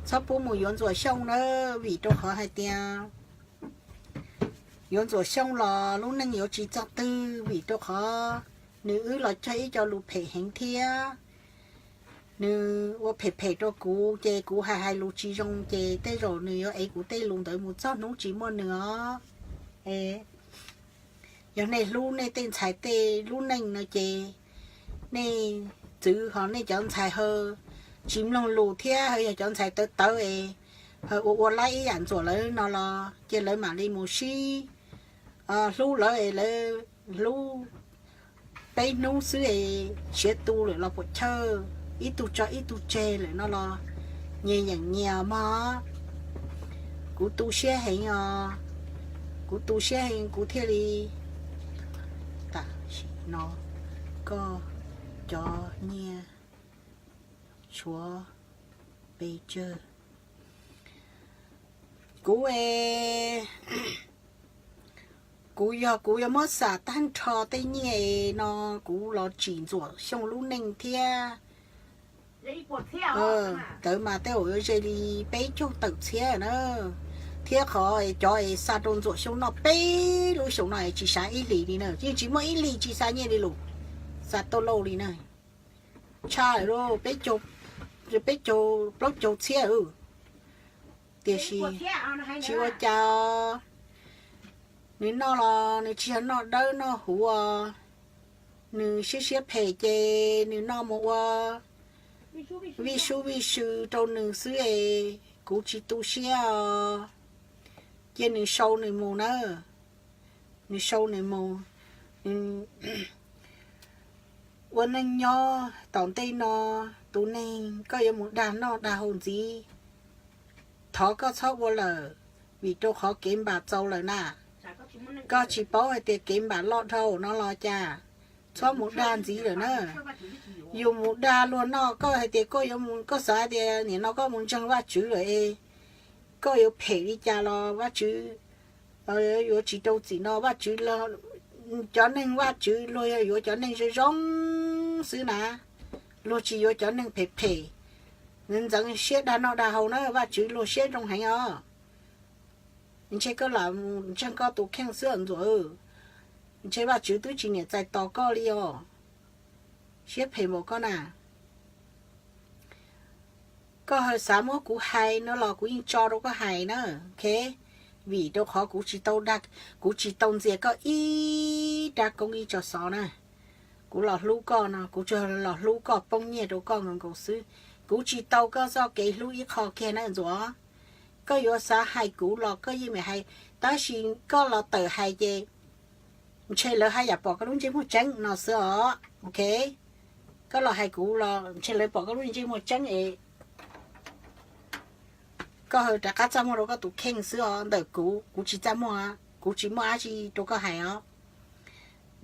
txhob pub mus yuav Ntxuam Xyooj nawb, vim rau qhov hais tias yuav Ntxuam Xyooj los lub neej yuav tsis txog twg, vim rau qhov nws wb los cog ib co lus phem heev thiab. Nws ua phem phem rau kuv ces kuv hais hais lus tsis zoo ces tej zaum nws yuav ev kuv tej lus ntawd mus txog hnub tsis muaj nws os. Yog nej hlub nej tej ntxhais tej lub neej no ces nej txwv ho nej cov ntxhais ho tsis mloog lus thiab ho yog cov ntxhais tawv tawv es ho ua ua laib ib yam Ntxuam lawv no los ces lawv mam li mus sib hlub lawv es lawv hlub peb hnub xwb es siav tu lawm los puas chawj, ib tug tso ib tug tseg lawm no los nyias yeem nyias mog. Kuv tu siab heev os, kuv tu siab heev kuv thiaj li tam sim no koj cov nyiaj tshuav pes tsawg. Kuv e, kuv yog kuv yuav muab xam tag nrho tej nyiaj no, kuv los tsim Ntxuam Xyooj lub neej thiab. Ntawd mas tej zaum yuav ze li peb caug tawm txhiab na, thiab qhov cov es xa rau Ntxuam Xyooj noj peb lub xyoos no es tsis xav ib hlis li na, yeej tsis muaj ib hlis tsis xa nyiaj li lus, xa tau lauj li na. Tshaj lawm, peb caug plaub caug txhiab, tiam sis tsis ua cas. Nws noj los nws tsis yog noj dawb noj huv, nws siab siab phem ces nws noj mus ua vij sub vij sw rau nws xwb es kuv tsis tu siab os. Cia nws sau nws mus na, nws sau nws mus. Ua neej nyob tom ntej no, tus neeg koj yuav mus dag noj dag haus ntxiv, thov koj txhob ua lawm, vim rau qhov kev npam txaus lawm na. Koj tsis paub hais tias kev npam loj dhau no los cas, txhob mus dag ntxiv lawm na. Yus mus dag luag noj, koj hais tias koj yuav mus, koj xav tias nim no koj mus ntseeg Vajtswv lawm es koj yuav phem li cas los Vajtswv yuav tsis rau txim no. Vajtswv, cov neeg Vajtswv luag yog yuav cov neeg zoo zoo xwb na, luag tsis yuav cov neeg phem phem, ntxeev siab dag noj dag haus na. Vajtswv luag siab zoo heev os. Ntshe koj lam ntseeg koj tus kheej xwb os Ntxuam. Ntshe Vajtswv twb tsis niam txais tos koj li os. Siab phem npaum koj na. Koj xav muab kuv hais no los kuv yeej tso rau koj hais na, ok? Vim rau qhov kuv tsis tau dag, kuv tsis tau ntxias koj ib rab koob ib tso xov na. Kuv los hlub koj no kuv tsuas los hlub koj, poob nyiaj rau koj nkaus nkaus xwb. Kuv tsis tau koj txoj kev hlub ib qho kiag na Ntxuam. Koj yuav xav hais kuv los koj yeej meem hais, tab sis koj los tawm hais ces ntshe lawv haj yam pom koj lub ntsej muag tseeb no xwb os, ok? Koj los hais kuv los ntshe lawv pom koj lub ntsej muag tseeb es koj ho rov qab txaj muag rau koj tus kheej xwb os. Ntawm kuv, kuv tsis txaj muag, kuv tsis muaj dab tsi rau koj hais os.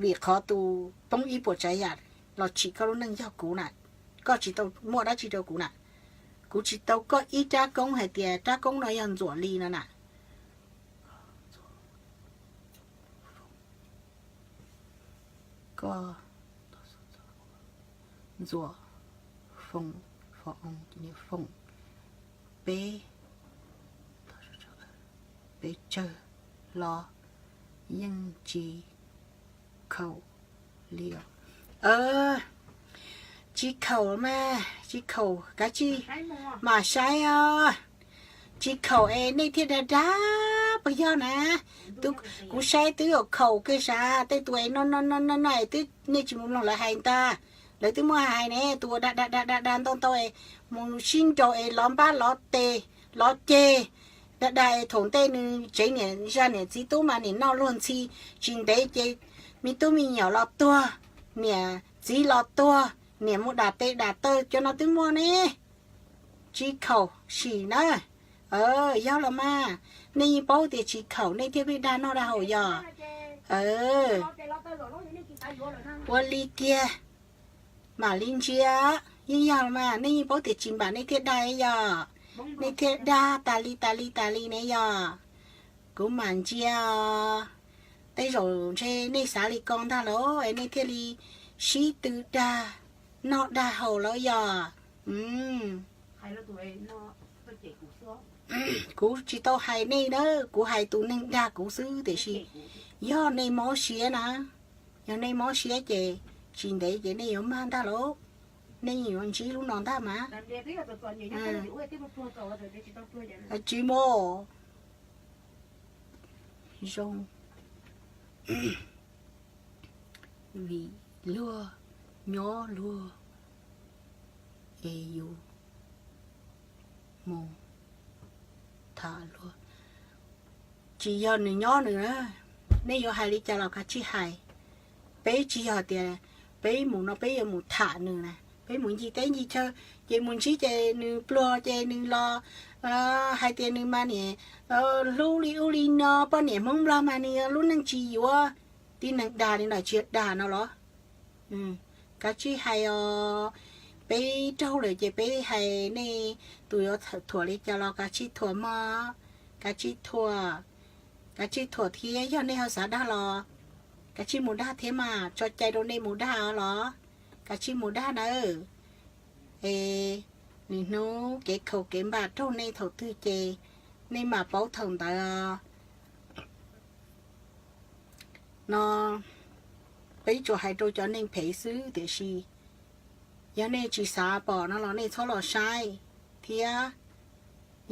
Vim qhov tus poob ib puas tsav yam los tsim koj lub neej yog kuv na, koj tsis tau muaj dab tsi rau kuv na. Kuv tsis tau koj ib rab koob hais tias rab koob no yog Ntxuam li no na. Koj, Ntxuam, Foom, Foom, Foom, peb, peb tsawg los yeej tsis khaum li os. Tsis khaum mas tsis khaum, kav tsij mam saib os. Tsis khaum es nej thiaj dag dag puas yog na? Kuv saib twb yuav khaum kiag sav, tej tus es no no no no no es twb nej tsis mus mloog lawv hais ntag. Lawv twb muaj hais ne, tus uas dag dag dag dag dag ntau ntau es mus sib nraus es lov npab lov tes lov ceg, dag dag es thaum ntej nws tsev niam zaj niam txiv tub mas nim noj luag ntxhi, tsis ntev ces me tub me nyuam los tuag, niam txiv los tuag, niam mus dam tes dam taw, cov no twb muaj ne. Tsis khaum sim na. Yog los mas, nej yeej paub tias tsis khaum nej thiaj pheej dag noj dag haus yog. Ua li kiag mam li ntsia, yeej yog los mas, nej yeej paub tias tsis npam nej thiaj dag yog, nej thiaj dag tas li tas li tas li ne yog. Kuv mam ntsia os, tej zaum ntshe nej xav li ko ntag lauj es nej thiaj li sib tw dag noj dag haus lawm yog. Kuv tsis tau hais nej na, kuv hais tus neeg dag kuv xwb tiam sis yog nej mob siab na, yog nej mob siab ces tsis ntev ces nej yuav mag ntag lauj, nej yuav ntsib lub no ntag mas. Tsis muaj zoo. Ntxuam, vim luag nyob luag es yus mus tham luag. Tsis yog nws nyob nws, nej yuav hais li cas los kav tsij hais. Peb tsis yog tias peb mus no peb yuav mus tham nws na, peb mus ncig teb ncig chaw ces mus ntsib ces nws pluag ces nws los hais tias nws mas niam hlub li ub li no, poj niam Hmoob Nplog mas nws lub neej tsis yuav. Tib neeg dag li ntawd tsis yog dag no los? Kav tsij hais os. Peb raug lawm ces peb hais, nej tus yuav thuam li cas los kav tsij thuam mog, kav tsij thuam, kav tsij thuam thiab. Yog nej ho xav dag los kav tsij mus dag thiab mas, tso cai rau nej mus dag os los kav tsij mus dag nawb. Es nim hnub kev khaus kev npam raug nej thaum twg ces nej mam paub thaum ntawd os. No peb tsuas hais rau cov neeg phem xwb, tiam sis yog nej tsis xav pom no los nej txhob los saib thiab.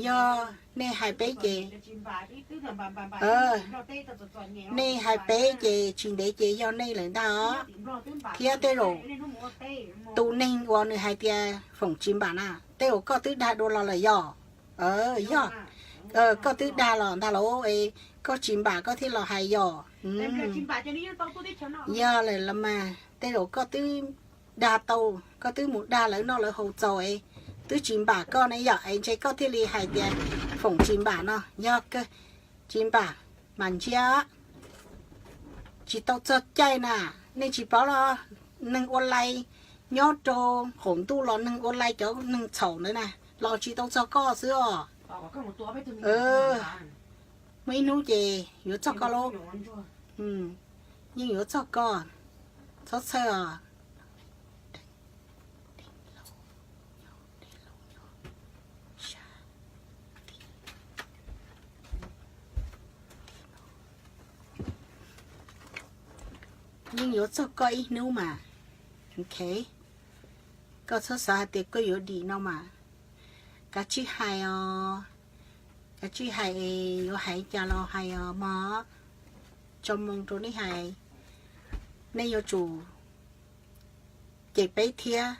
Yog nej hais peb ces, nej hais peb ces tsis ntev ces yog nej lawm ntag os. Thiab tej zaum tus neeg uas nws hais tias foom tsis npam na, tej zaum koj twb dag dua los lawm yog. Yog koj twb dag los ntag lauj, koj tsis npam koj thiaj los hais yog. Yog lawm los mas tej zaum koj twb dag tau, koj twb mus dag lawv noj lawv haus txaus es twb tsis npam koj ne yom, es ntshe koj thiaj li hais tias foom tsis npam no. Yog tsis npam mas ntsia, tsis tau txog caij na. Nej tsis paub los, neeg ua lai nyob rau qaum ntuj los neeg ua lai cov neeg txhaum ntawd na, los tsis tau txog koj xwb os. Muaj ib hnub ces yuav txog koj lauj. Yeej yuav txog koj, txhob txhawj os. Yeej yuav txog koj ib hnub mas. Koj txhob xav hais tias koj yuav dim no mas. Kav tsij hais os, kav tsij hais es yuav hais cas los hais os mog. Tso moo rau nej hais, nej yuav tsum cem peb thiab,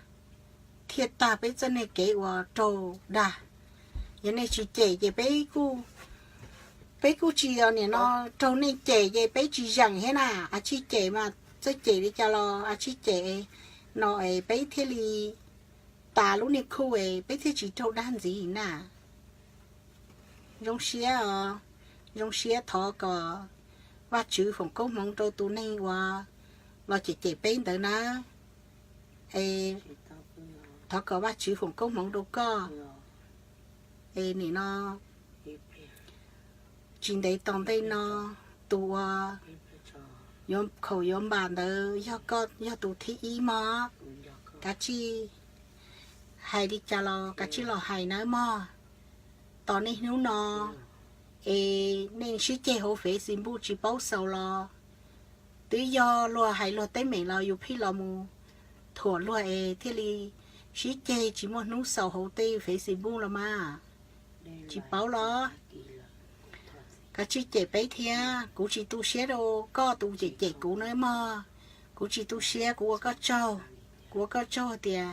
thiaj tag peb txoj niag kev uas raug dag. Yog nej tsis cem ces peb kuj, peb kuj tsis, nim no raug nej cem ces peb tsis zeem thiab na. A tsij cem mas txawj cem li cas los a tsij cem no es peb thiaj li tas lub niag khuj es peb thiaj tsis raug dag ntxiv na. Zoo siab os, zoo siab, thov kom Vajtswv foom koob hmoov rau tus neeg uas los cem cem peb ntawd na. Es thov kom Vajtswv foom koob hmoov rau koj. Es nim no tsis ntev tom ntej no tus uas yuav khaum yuav npam ntawd yog koj, yog tus thib ib mog. Kav tsij hais li cas los kav tsij los hais nawb mog. Tos niaj hnub no es nej sib ceg hauv Facebook tsis paub xaus los twb yog luag hais luag teeb meem los yus pheej los mus thuam luag es thiaj li sib ceg tsis muaj hnub xaus hauv tej Facebook los mas. Tsis paub los? Kav tsij cem peb thiab, kuv tsis tu siab rau koj tus cem cem kuv na mog. Kuv tsis tu siab, kuv ua koj tsaug, kuv ua koj tsaug tias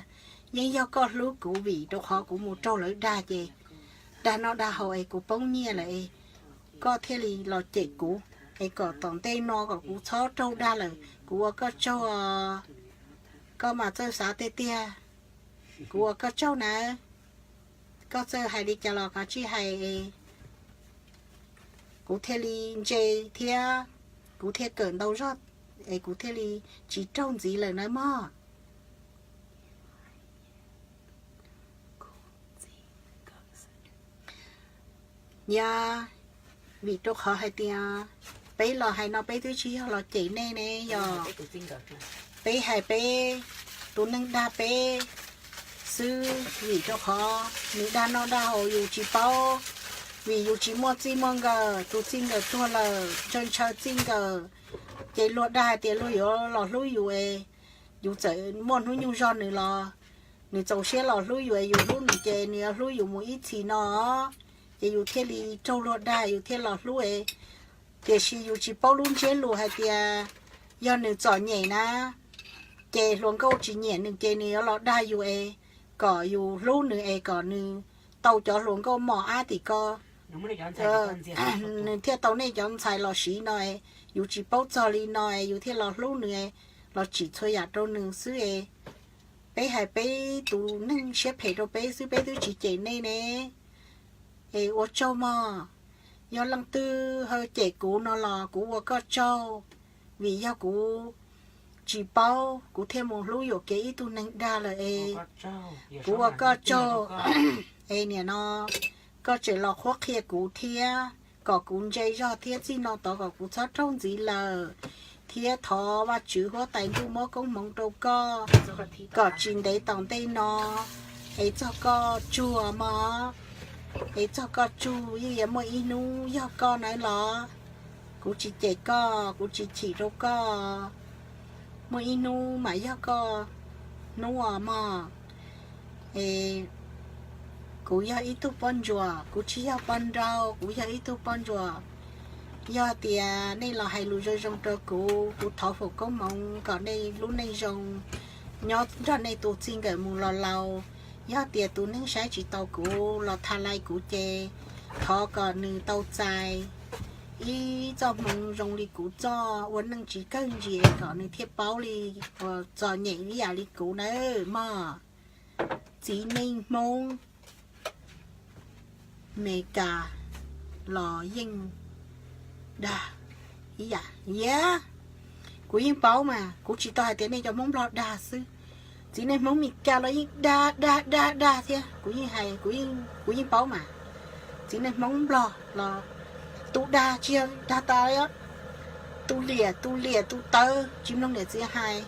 yeej yog koj hlub kuv vim rau qhov kuv mus raug lawv dag ces dag noj dag haus es kuv poob nyiaj lawm es koj thiaj li los cem kuv, es kom tom ntej no kom kuv txhob raug dag lawm. Kuv ua koj tsaug, koj mas txawj xav tiag tiag. Kuv ua koj tsaug nawb. Koj txawj hais li cas los kav tsij hais es kuv thiaj li ntse thiab kuv thiaj kawm ntau zog es kuv thiaj li tsis raug ntxiv lawm nawb mog. Yog vim rau qhov hais tias peb los hais no peb twb tsis yog los cem nej ne, yog peb hais peb tus neeg dag peb xwb, vim rau qhov nws dag noj dag haus yus tsis paub, vim yus tsis muaj txij muaj nkawm, tus txij nkawm tuag lawm ntshaw ntshaw txij nkawm, ces luag dag hais tias luag yuav los hlub yus es yus txawm muaj hnub nyoog zog nws los nws txaus siab los hlub yus es yus hlub nws ces nws yuav hlub yus mus ib txhis no, ces yus thiaj li raug luag dag yus thiaj los hlub es. Tiam sis yus tsis paub lub ntsiab lus hais tias Yog nws txom nyem na, ces hluas nkauj tsis nyiam nws ces nws yuav los dag yus es kom yus hlub nws es kom nws tau cov hluas nkauj mos ab tim ko. Nws thiaj tau nej cov ntxhais los siv no es yus tsis paub txog li no es yus thiaj los hlub nws es los tsim txhua yam rau nws xwb es. Peb hais peb tus neeg siab phem rau peb xwb, peb twb tsis cem nej ne. Es ua tsaug mog. Yog leej twg ho cem kuv no los kuv ua koj tsaug, vim yog kuv tsis paub kuv thiaj mus hlub yuam kev ib tug neeg dag lawm es. Kuv ua koj tsaug. Es nim no koj tseem los qhuab qhia kuv thiab kom kuv ntse zog thiab txij no tod kom kuv txhob raug ntxiv lawm, thiab thov Vajtswv huab tais ntuj muab koob hmoov rau koj kom tsis ntev tom ntej no es txog koj tsuag mog. Es txog koj tsuag yeej yuav muaj ib hnub yog koj nawb los. Kuv tsis cem koj, kuv tsis chim rau koj. Muaj ib hnub mas yog koj hnub os mog. Es kuv yog ib tug poj ntsuam, kuv tsis yog poj nraug, kuv yog ib tug poj ntsuam. Yog tias nej los hais lus zoo zoo rau kuv, kuv thov foom koob hmoov kom nej lub neej zoo, nyob nrog nej tus txij nkawm mus los laus. Yog tias tus neeg saib tsis taus kuv los tha lai kuv ces thov kom nws tau txais ib txoj hmoov zoo li kuv txoj, ua neej tsis kawg ntsis kom nws thiaj paub li uas txom nyem ib yam li kuv nawb mog. Txiv neej Hmoob Meskas los yeej dag ib yam, yam kuv yeej paub mas, kuv tsis tau hais tias nej cov Hmoob Nplog dag xwb. Txiv neej Hmoob Meskas los yeej dag dag dag dag thiab, kuv yeej hais, kuv yeej paub mas. Txiv neej Hmoob Nplog los tus dag tsis yog dag tas, tus liam, tus liam tus tawv tsis mloog niam txiv hais,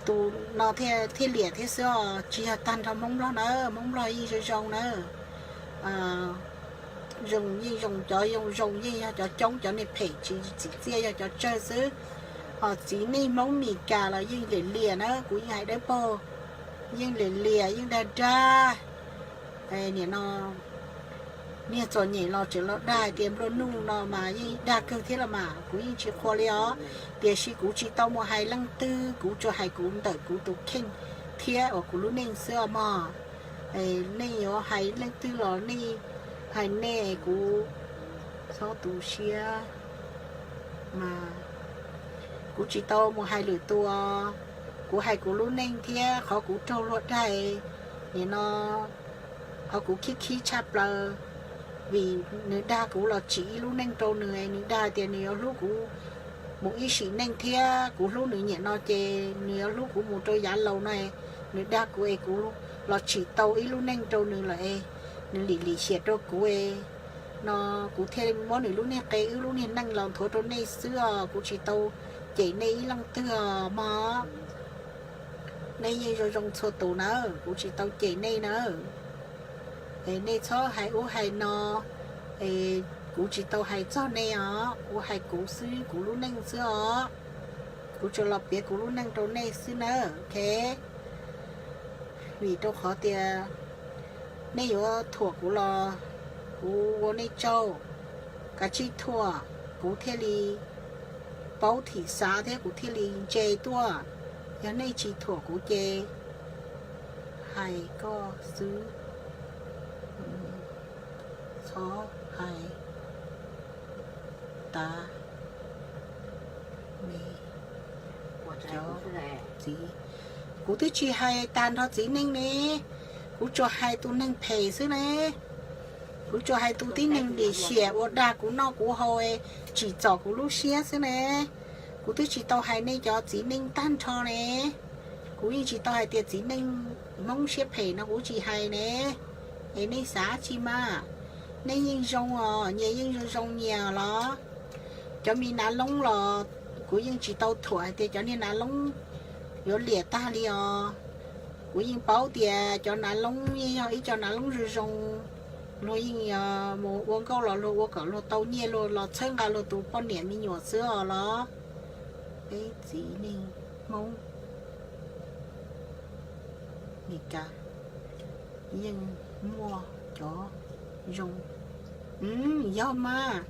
tus no thiaj liam thiab xwb os, tsis yog tag nrho Hmoob Nplog na, Hmoob Nplog yeej zoo zoo na. Zoo yeej zoo, cov zoo zoo yeej yog cov coob, cov neeg phem tsis txim txiaj yog cov tsawg xwb. Ho txiv neej Hmoob Meskas los yeej liam liam na, kuv yeej hais dawb paug, yeej liam liam yeej dag dag. Nim no niag txom nyem los tseem los dag hais tias nplua nuj no mas yeej dag kawg thiab los mas, kuv yeej tsis qhuas li os. Tiam sis kuv tsis tau mus hais leej twg, kuv tsuas hais kuv ntawm kuv tus kheej thiab uas kuv lub neej xwb os mog. Nej yuav hais leej twg los nej hais nej, kuv txhob tu siab mas. Kuv tsis tau mus hais lwm tus, kuv hais kuv lub neej thiab qhov kuv raug luag dag. Nim no qhov kuv khib khib tshaj plaws, vim nws dag kuv los tsim ib lub neej rau nws, nws dag tias nws yuav hlub kuv mus ib sim neej thiab kuv hlub nws nyiam no ces nws yuav hlub kuv mus rau yav laus no. Nws dag kuv es kuv los tsim tau ib lub neej rau nws lawm es, nws lim lim hiam rau kuv es. No kuv thiaj muab nws lub niag qe wb lub niag neej los nthuav rau nej xwb os, kuv tsis tau cem nej ib leej twg os mog. Nej yeej zoo zoo txhua tus nawb, kuv tsis tau cem nej nawb. Es nej txhob hais ub hais no, es kuv tsis tau hais txog nej os, kuv hais kuv xwb, kuv lub neej xwb os. Kuv tsuas los piav kuv lub neej rau nej xwb nawb, ok. Vim rau qhov tias nej yuav thuam kuv los kuv ua nej tsaug, kav tsij thuam kuv thiaj li paub thim xav thiab kuv thiaj li ntse tuaj. Yog nej tsis thuam kuv ces hais koj xwb, txhob hais tas me cov txiv. Kuv twb tsis hais tag nrho txiv neej ne, kuv tsuas hais tus neeg phem xwb ne. Kuv tsuas hais tus tib neeg lim hiam uas dag kuv noj kuv haus, tsim txom kuv lub siab xwb ne. Kuv twb tsis tau hais nej cov txiv neej tag nrho ne. Kuv yeej tsis tau hais tias txiv neej Hmoob siab phem no kuv tsis hais ne. Es nej xav tsi mas, nej yeej zoo os, nyias yeej zoo zoo nyias los. Cov me nav loob los kuv yeej tsis tau thuam hais tias cov niag nav loob yuav liam tag li os. Kuv yeej paub tias cov nav loob yeej yog ib co nav loob zoo zoo, luag yeej mus ua nkauj los luag ua kom luag tau nyiaj luag los txhawb nqa luag tus poj niam me nyuam xwb os los. Peb txiv neej Hmoob Meskas yeej muaj cov zoo. Yog mas,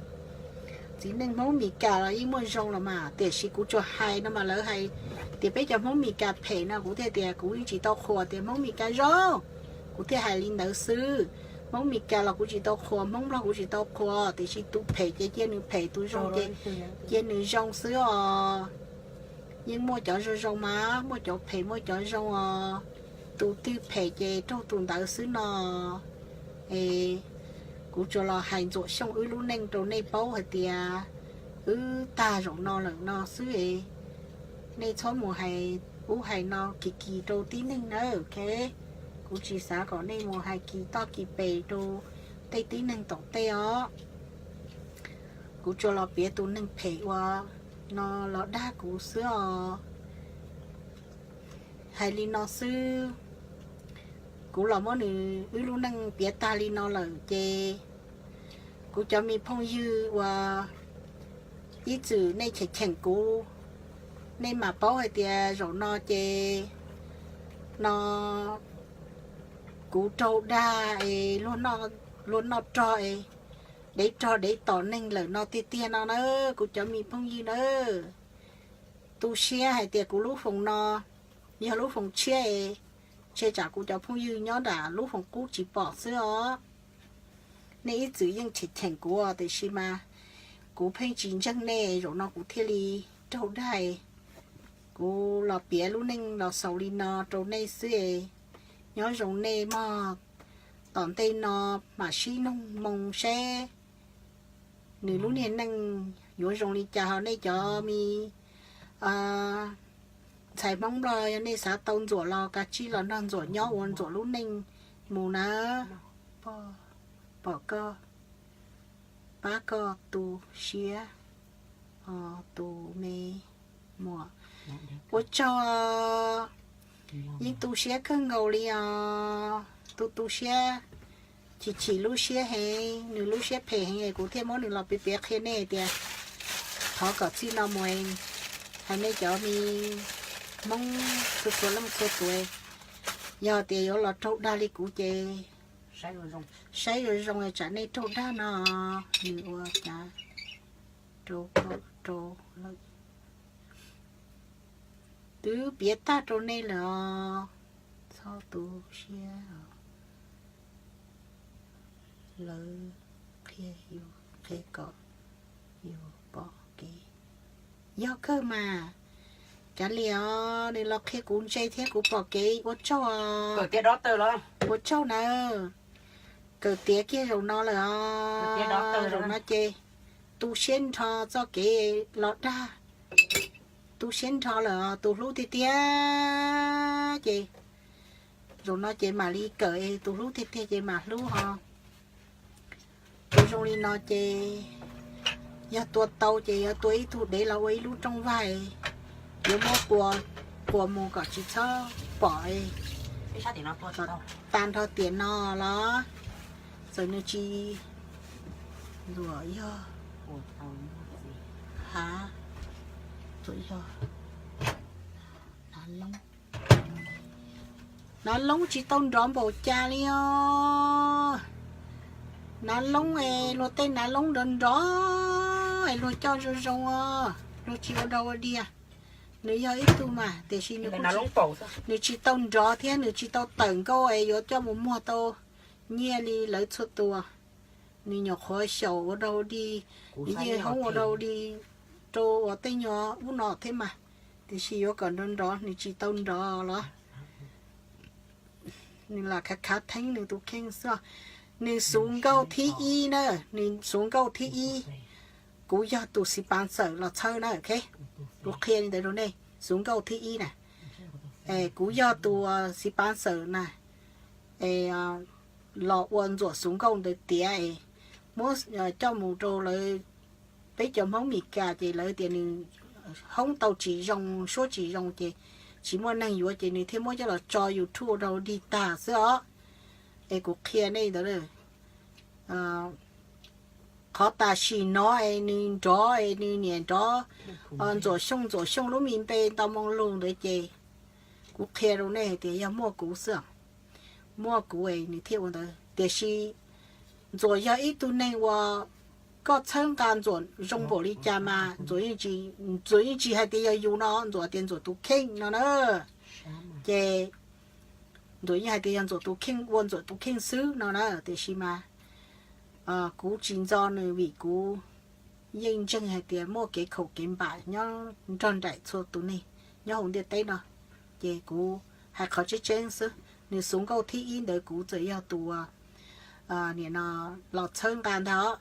Txiv neej Hmoob Mes Kas los yeej muaj zoo los mas, tiam sis kuv tsuas hais no mas lawv hais tias peb cov Hmoob Mes Kas phem no, kuv thiaj tias kuv yeej tsis tau qhuas tias Hmoob Mes Kas zoo, kuv thiaj hais li ntawd xwb. Hmoob Mes Kas los kuv tsis tau qhuas, Hmoob Nplog kuv tsis tau qhuas, tiam sis tus phem ces cia nws phem, tus zoo ces cia nws zoo xwb os. Yeej muaj cov zoo zoo mas, muaj cov phem muaj cov zoo os. Tus twg phem ces raug tus ntawd xwb no. Es kuv tsuas los hais ntxuam xyooj wb lub neej rau nej paub hais tias wb tag zaum no lawm no xwb es nej txhob mus hais ub hais no kis kis rau tib neeg nawb. Kuv tsis xav kom nej mus hais kis toj kis pes rau tej tib neeg tom tej os. Kuv tsuas los piav tus neeg phem ua no los dag kuv xwb os. Hais li no xwb, kuv los muab nws wb lub neej piav tag li no lawm ces kuv cov me phooj ywg uas ib txwm nej cheem cheem kuv, nej mam paub hais tias zaum no ces no kuv raug dag es luag noj rog es dev rog dev tom neeg lawm no tiag tiag no na, kuv cov me phooj ywg na. Tu siab hais tias kuv lub foos no yog lub foos tshiab es, tshe tsam kuv cov phooj ywg nyob nram lub foos qub tsis pom xwb os. Nej ib txwm yeej cheem cheem kuv tiam sis mas kuv pheej tsis ntseeg nej, zaum no kuv thiaj li raug dag. Kuv los piav lub neej los xaus li no rau nej xwb es, nyob zoo nej mog. Tom ntej no mam sib noog moo seb nws lub niag neej yuav zoo li cas ho nej cov me ntxhais Hmoob Nplog yog nej xav tau ntxuam los kav tsij los nrog ntxuam nyob ua ntxuam lub neej mus na. Pom koj, pab koj tu siab, tus me muam. Ua tsaug, yeej tu siab kawg nkaus li os. Tu tu siab, chim chim lub siab heev, nws lub siab phem heev es kuv thiaj muab nws los piav piav qhia nej tias thov kom txij no mus hais nej cov me Hmoob txhua txhua leej txhua tus, yog tias yuav los raug dag li kuv ces saib zoo zoo tsam nej raug dag no. Nws ua cas rau koj rau lawm, twb piav tag rau nej lawm os. Txhob tu siab, lawv qhia yus, qhia kom yus pom kev. Yog kawg mas, kav liam os, nws los qhia kuv ntse thiab kuv pom kev, ua tsaug. Ua tsaug nawb. Kawm tiav kiag zaum no lawm os, zaum no ces tu siab nrho txoj kev los dag. Tu siab nrho lawm os, tus hlub tiag tiag ces zaum no ces mam li kawm es tus hlub tiag tiag ces mam hlub ho. Tus zoo li no ces yog tua tau ces yuav tua ib tug dev los ua ib lub rooj vag, yuav muab quas, quas mus kom tsis txhob pom. Tag nrho tiam no los txawm nws tsis, ntxuam yog, ha, ntxuam yog, nav loob, nav loob tsis tau nrov npaum cas li os. Nav loob es luag tej nav loob nrov nrov es luag coj zoo zoo os, luag tsis ua dog ua dig. Nws yog ib tug mas tiam sis nws tsis tau nrov thiab nws tsis tau tawm nkauj es yuav coj mus muag tau nyiaj li lawv txhua tus. Nws nyuam qhuav xyaum ua dog ua dig, nws yeej hoob ua dog ua dig rau uas tej nyuag ub no thiab mas, tiam sis yuav kom nrov nrov nws tsis tau nrov los. Nws lam khav khav theeb nws tus kheej xwb. Nws xuv nkauj thib ib na, nws xuv nkauj thib ib. Kuv yog tus xis pav xawm los txhawb na, kuv qhia li ntawd rau nej, xuv nkauj thib ib na. Kuv yog tus xis pav xawm na, los ua ntxuam xuv nkauj ntawd tiav es muab coj mus rau lawv peb cov Hmoob Mes Kas ces lawv tias nws hoob tau tsis zoo, suab tsis zoo ces tsis muaj neeg yuav ces nws thiaj muab coj los tso YouTube ua dog ua dig tag xwb os. Es kuv qhia nej ntawd, qhov tam sim no es nws nrov es nws niam nrov, Ntxuam Xyooj, Ntxuam Xyooj lub me npe ntau moo lug ntawd ces kuv qhia rau nej hais tias yog muaj kuv xwb, muaj kuv es nws thiaj ua ntawd. Tiam sis Ntxuam yog ib tug neeg uas koj txhawb nqa Ntxuam zoo npaum li cas mas Ntxuam yeej tsis hais tias yog yus no, Ntxuam tias Ntxuam tus kheej no na. Ces Ntxuam yeej hais tias yog Ntxuam tus kheej ua Ntxuam tus kheej xwb no na, tiam sis mas kuv tsis ntxo nws vim kuv yeej ntseeg hais tias muaj kev khaum kev npam nyob nrog nraim txhua tus neeg nyob hauv ntiaj teb no. Ces kuv hais qhov tseeb tseeb xwb, nws xuv nkauj thib ib ntawd kuv txawm yog tus nim no los txhawb nqa ntag.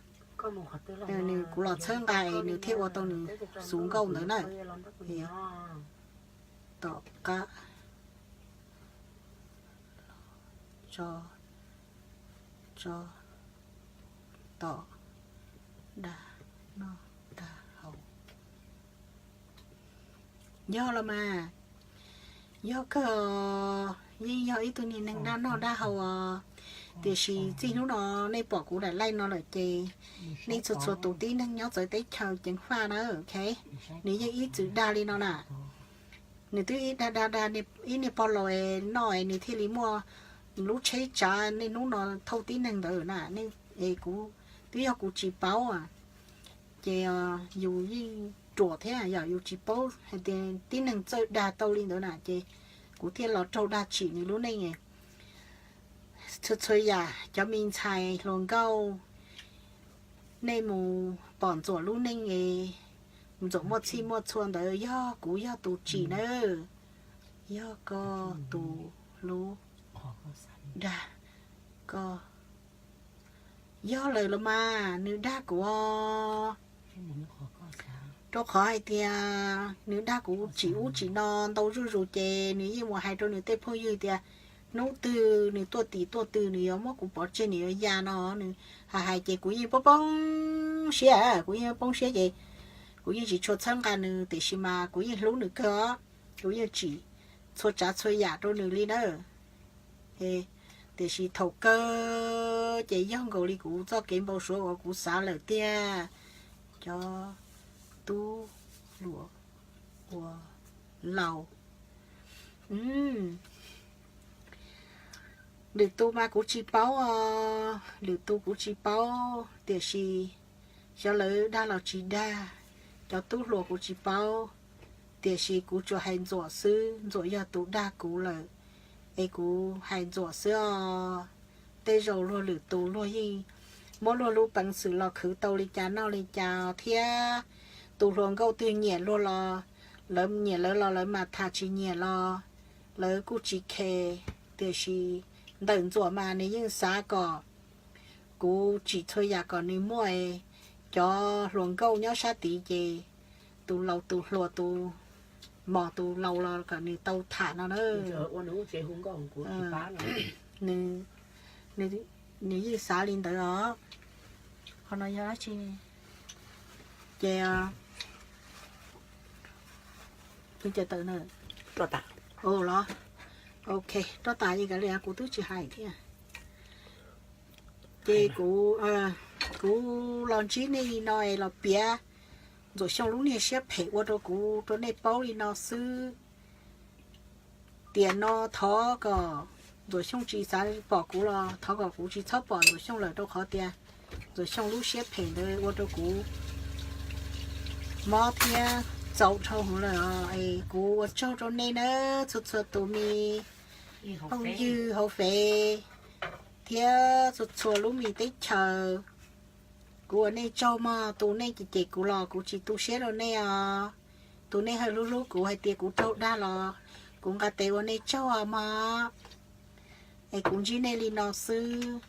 Nws kuv los txhawb nqa es nws thiaj ua tau nws xuv nkauj ntawd na. Tom qab tso, tso, tom, dag noj dag haus. Yog los mas, yog kawg, yeej yog ib tug niag neeg dag noj dag haus os. Tiam sis txij hnub no nej pom kuv daim live no lawm ces nej txhua txhua tus tib neeg nyob txawv teb chaws ceev faj na, ok. Nws yeej ib txwm dag li no na. Nws twb ib dag dag dag ib niag pog laus noj es nws thiaj li muaj lub tsheb tsav niaj hnub no thauj tib neeg ntawd na. Es kuv, twb yog kuv tsis paub, ces yus yeej ruam thiab, yog yus tsis paub hais tias tib neeg txawj dag tau li ntawd na, ces kuv thiaj los raug dag tsim nws lub neej. Txhua txhua yam cov me ntxhais hluas nkauj, nej mus pom Ntxuam lub neej es Ntxuam muaj txhij muaj txhua ntawd yog kuv yog tus tsim nawb, yog koj tus hlub dag koj. Yog lawm los mas nws dag kuv os. Rau qhov hais tias nws dag kuv tsim ub tsim no ntau zuj zus ces nws yeej mus hais rau nws tej phooj ywg tias hnub twg nws tuaj tim tuaj twg nws yuav muab kuv pov tseg nws yuav ya no. Nws hais hais ces kuv yeej poob poob siab, kuv yeej poob siab ces kuv yeej tsis tshua txhawb nqa nws, tiam sis mas kuv yeej hlub nws kawg os. Kuv yeej tsim txhua tsav txhua yam rau nws li na. Tiam sis thaum kawg ces yog nkaus li kuv txoj kev npau suav uas kuv xav lawm tiag. Cov tub hluas ua laus, lwm tus mas kuv tsis paub os, lwm tus kuv tsis paub, tiam sis xyov lawv dag los tsis dag. Cov tub hluas kuv tsis paub, tiam sis kuv tsuas hais Ntxuam xwb, Ntxuam yog tus dag kuv lawm, es kuv hais Ntxuam xwb os. Tej zaum luag lwm tus luag yeej muab luag lub peev xwm los khwv tau li cas noj li cas thiab. Tus hluas nkauj twg nyiam luag los lawv nyiam lawv los lawv mas tham, tsis nyiam los lawv kuj tsis khes. Tiam sis ntawm Ntxuam mas nws yeej xav kom kuv tsim txhua yam kom nws muaj es cov hluas nkauj nyob sab tid ces tus laus tus hluas tus mos tus laus los kom nws tau tham no na. Nws yeej xav li ntawd os. Qhov no yog dab tsi? Ces tus cawm tawm na, los, ok, roj tas li kuv twb tsis hais thiab. Ces kuv, kuv los ntsib nej li no es los piav Ntxuam Xyooj lub niag siab phem ua rau kuv rau nej paub li no xwb. Tiam no thov kom Ntxuam Xyooj tsis xav pom kuv los thov kom kuv tsis txhob pom Ntxuam Xyooj lawm, rau qhov tias Ntxuam Xyooj lub siab phem ntawd ua rau kuv mob thiab txaus dhau hwv lawm. Es kuv ua tsaug rau nej na, txhua txhua tus me phooj ywg hauv fej thiab txhua txhua lub me teb chaws. Kuv ua nej tsaug mog, tus nej cem cem kuv los kuv tsis tu siab rau nej os. Tus nej haj hlub hlub kuv hais tias kuv raug dag los kuv nqa tes ua nej tsaug os mog. Es kuv ntsib nej li no xwb.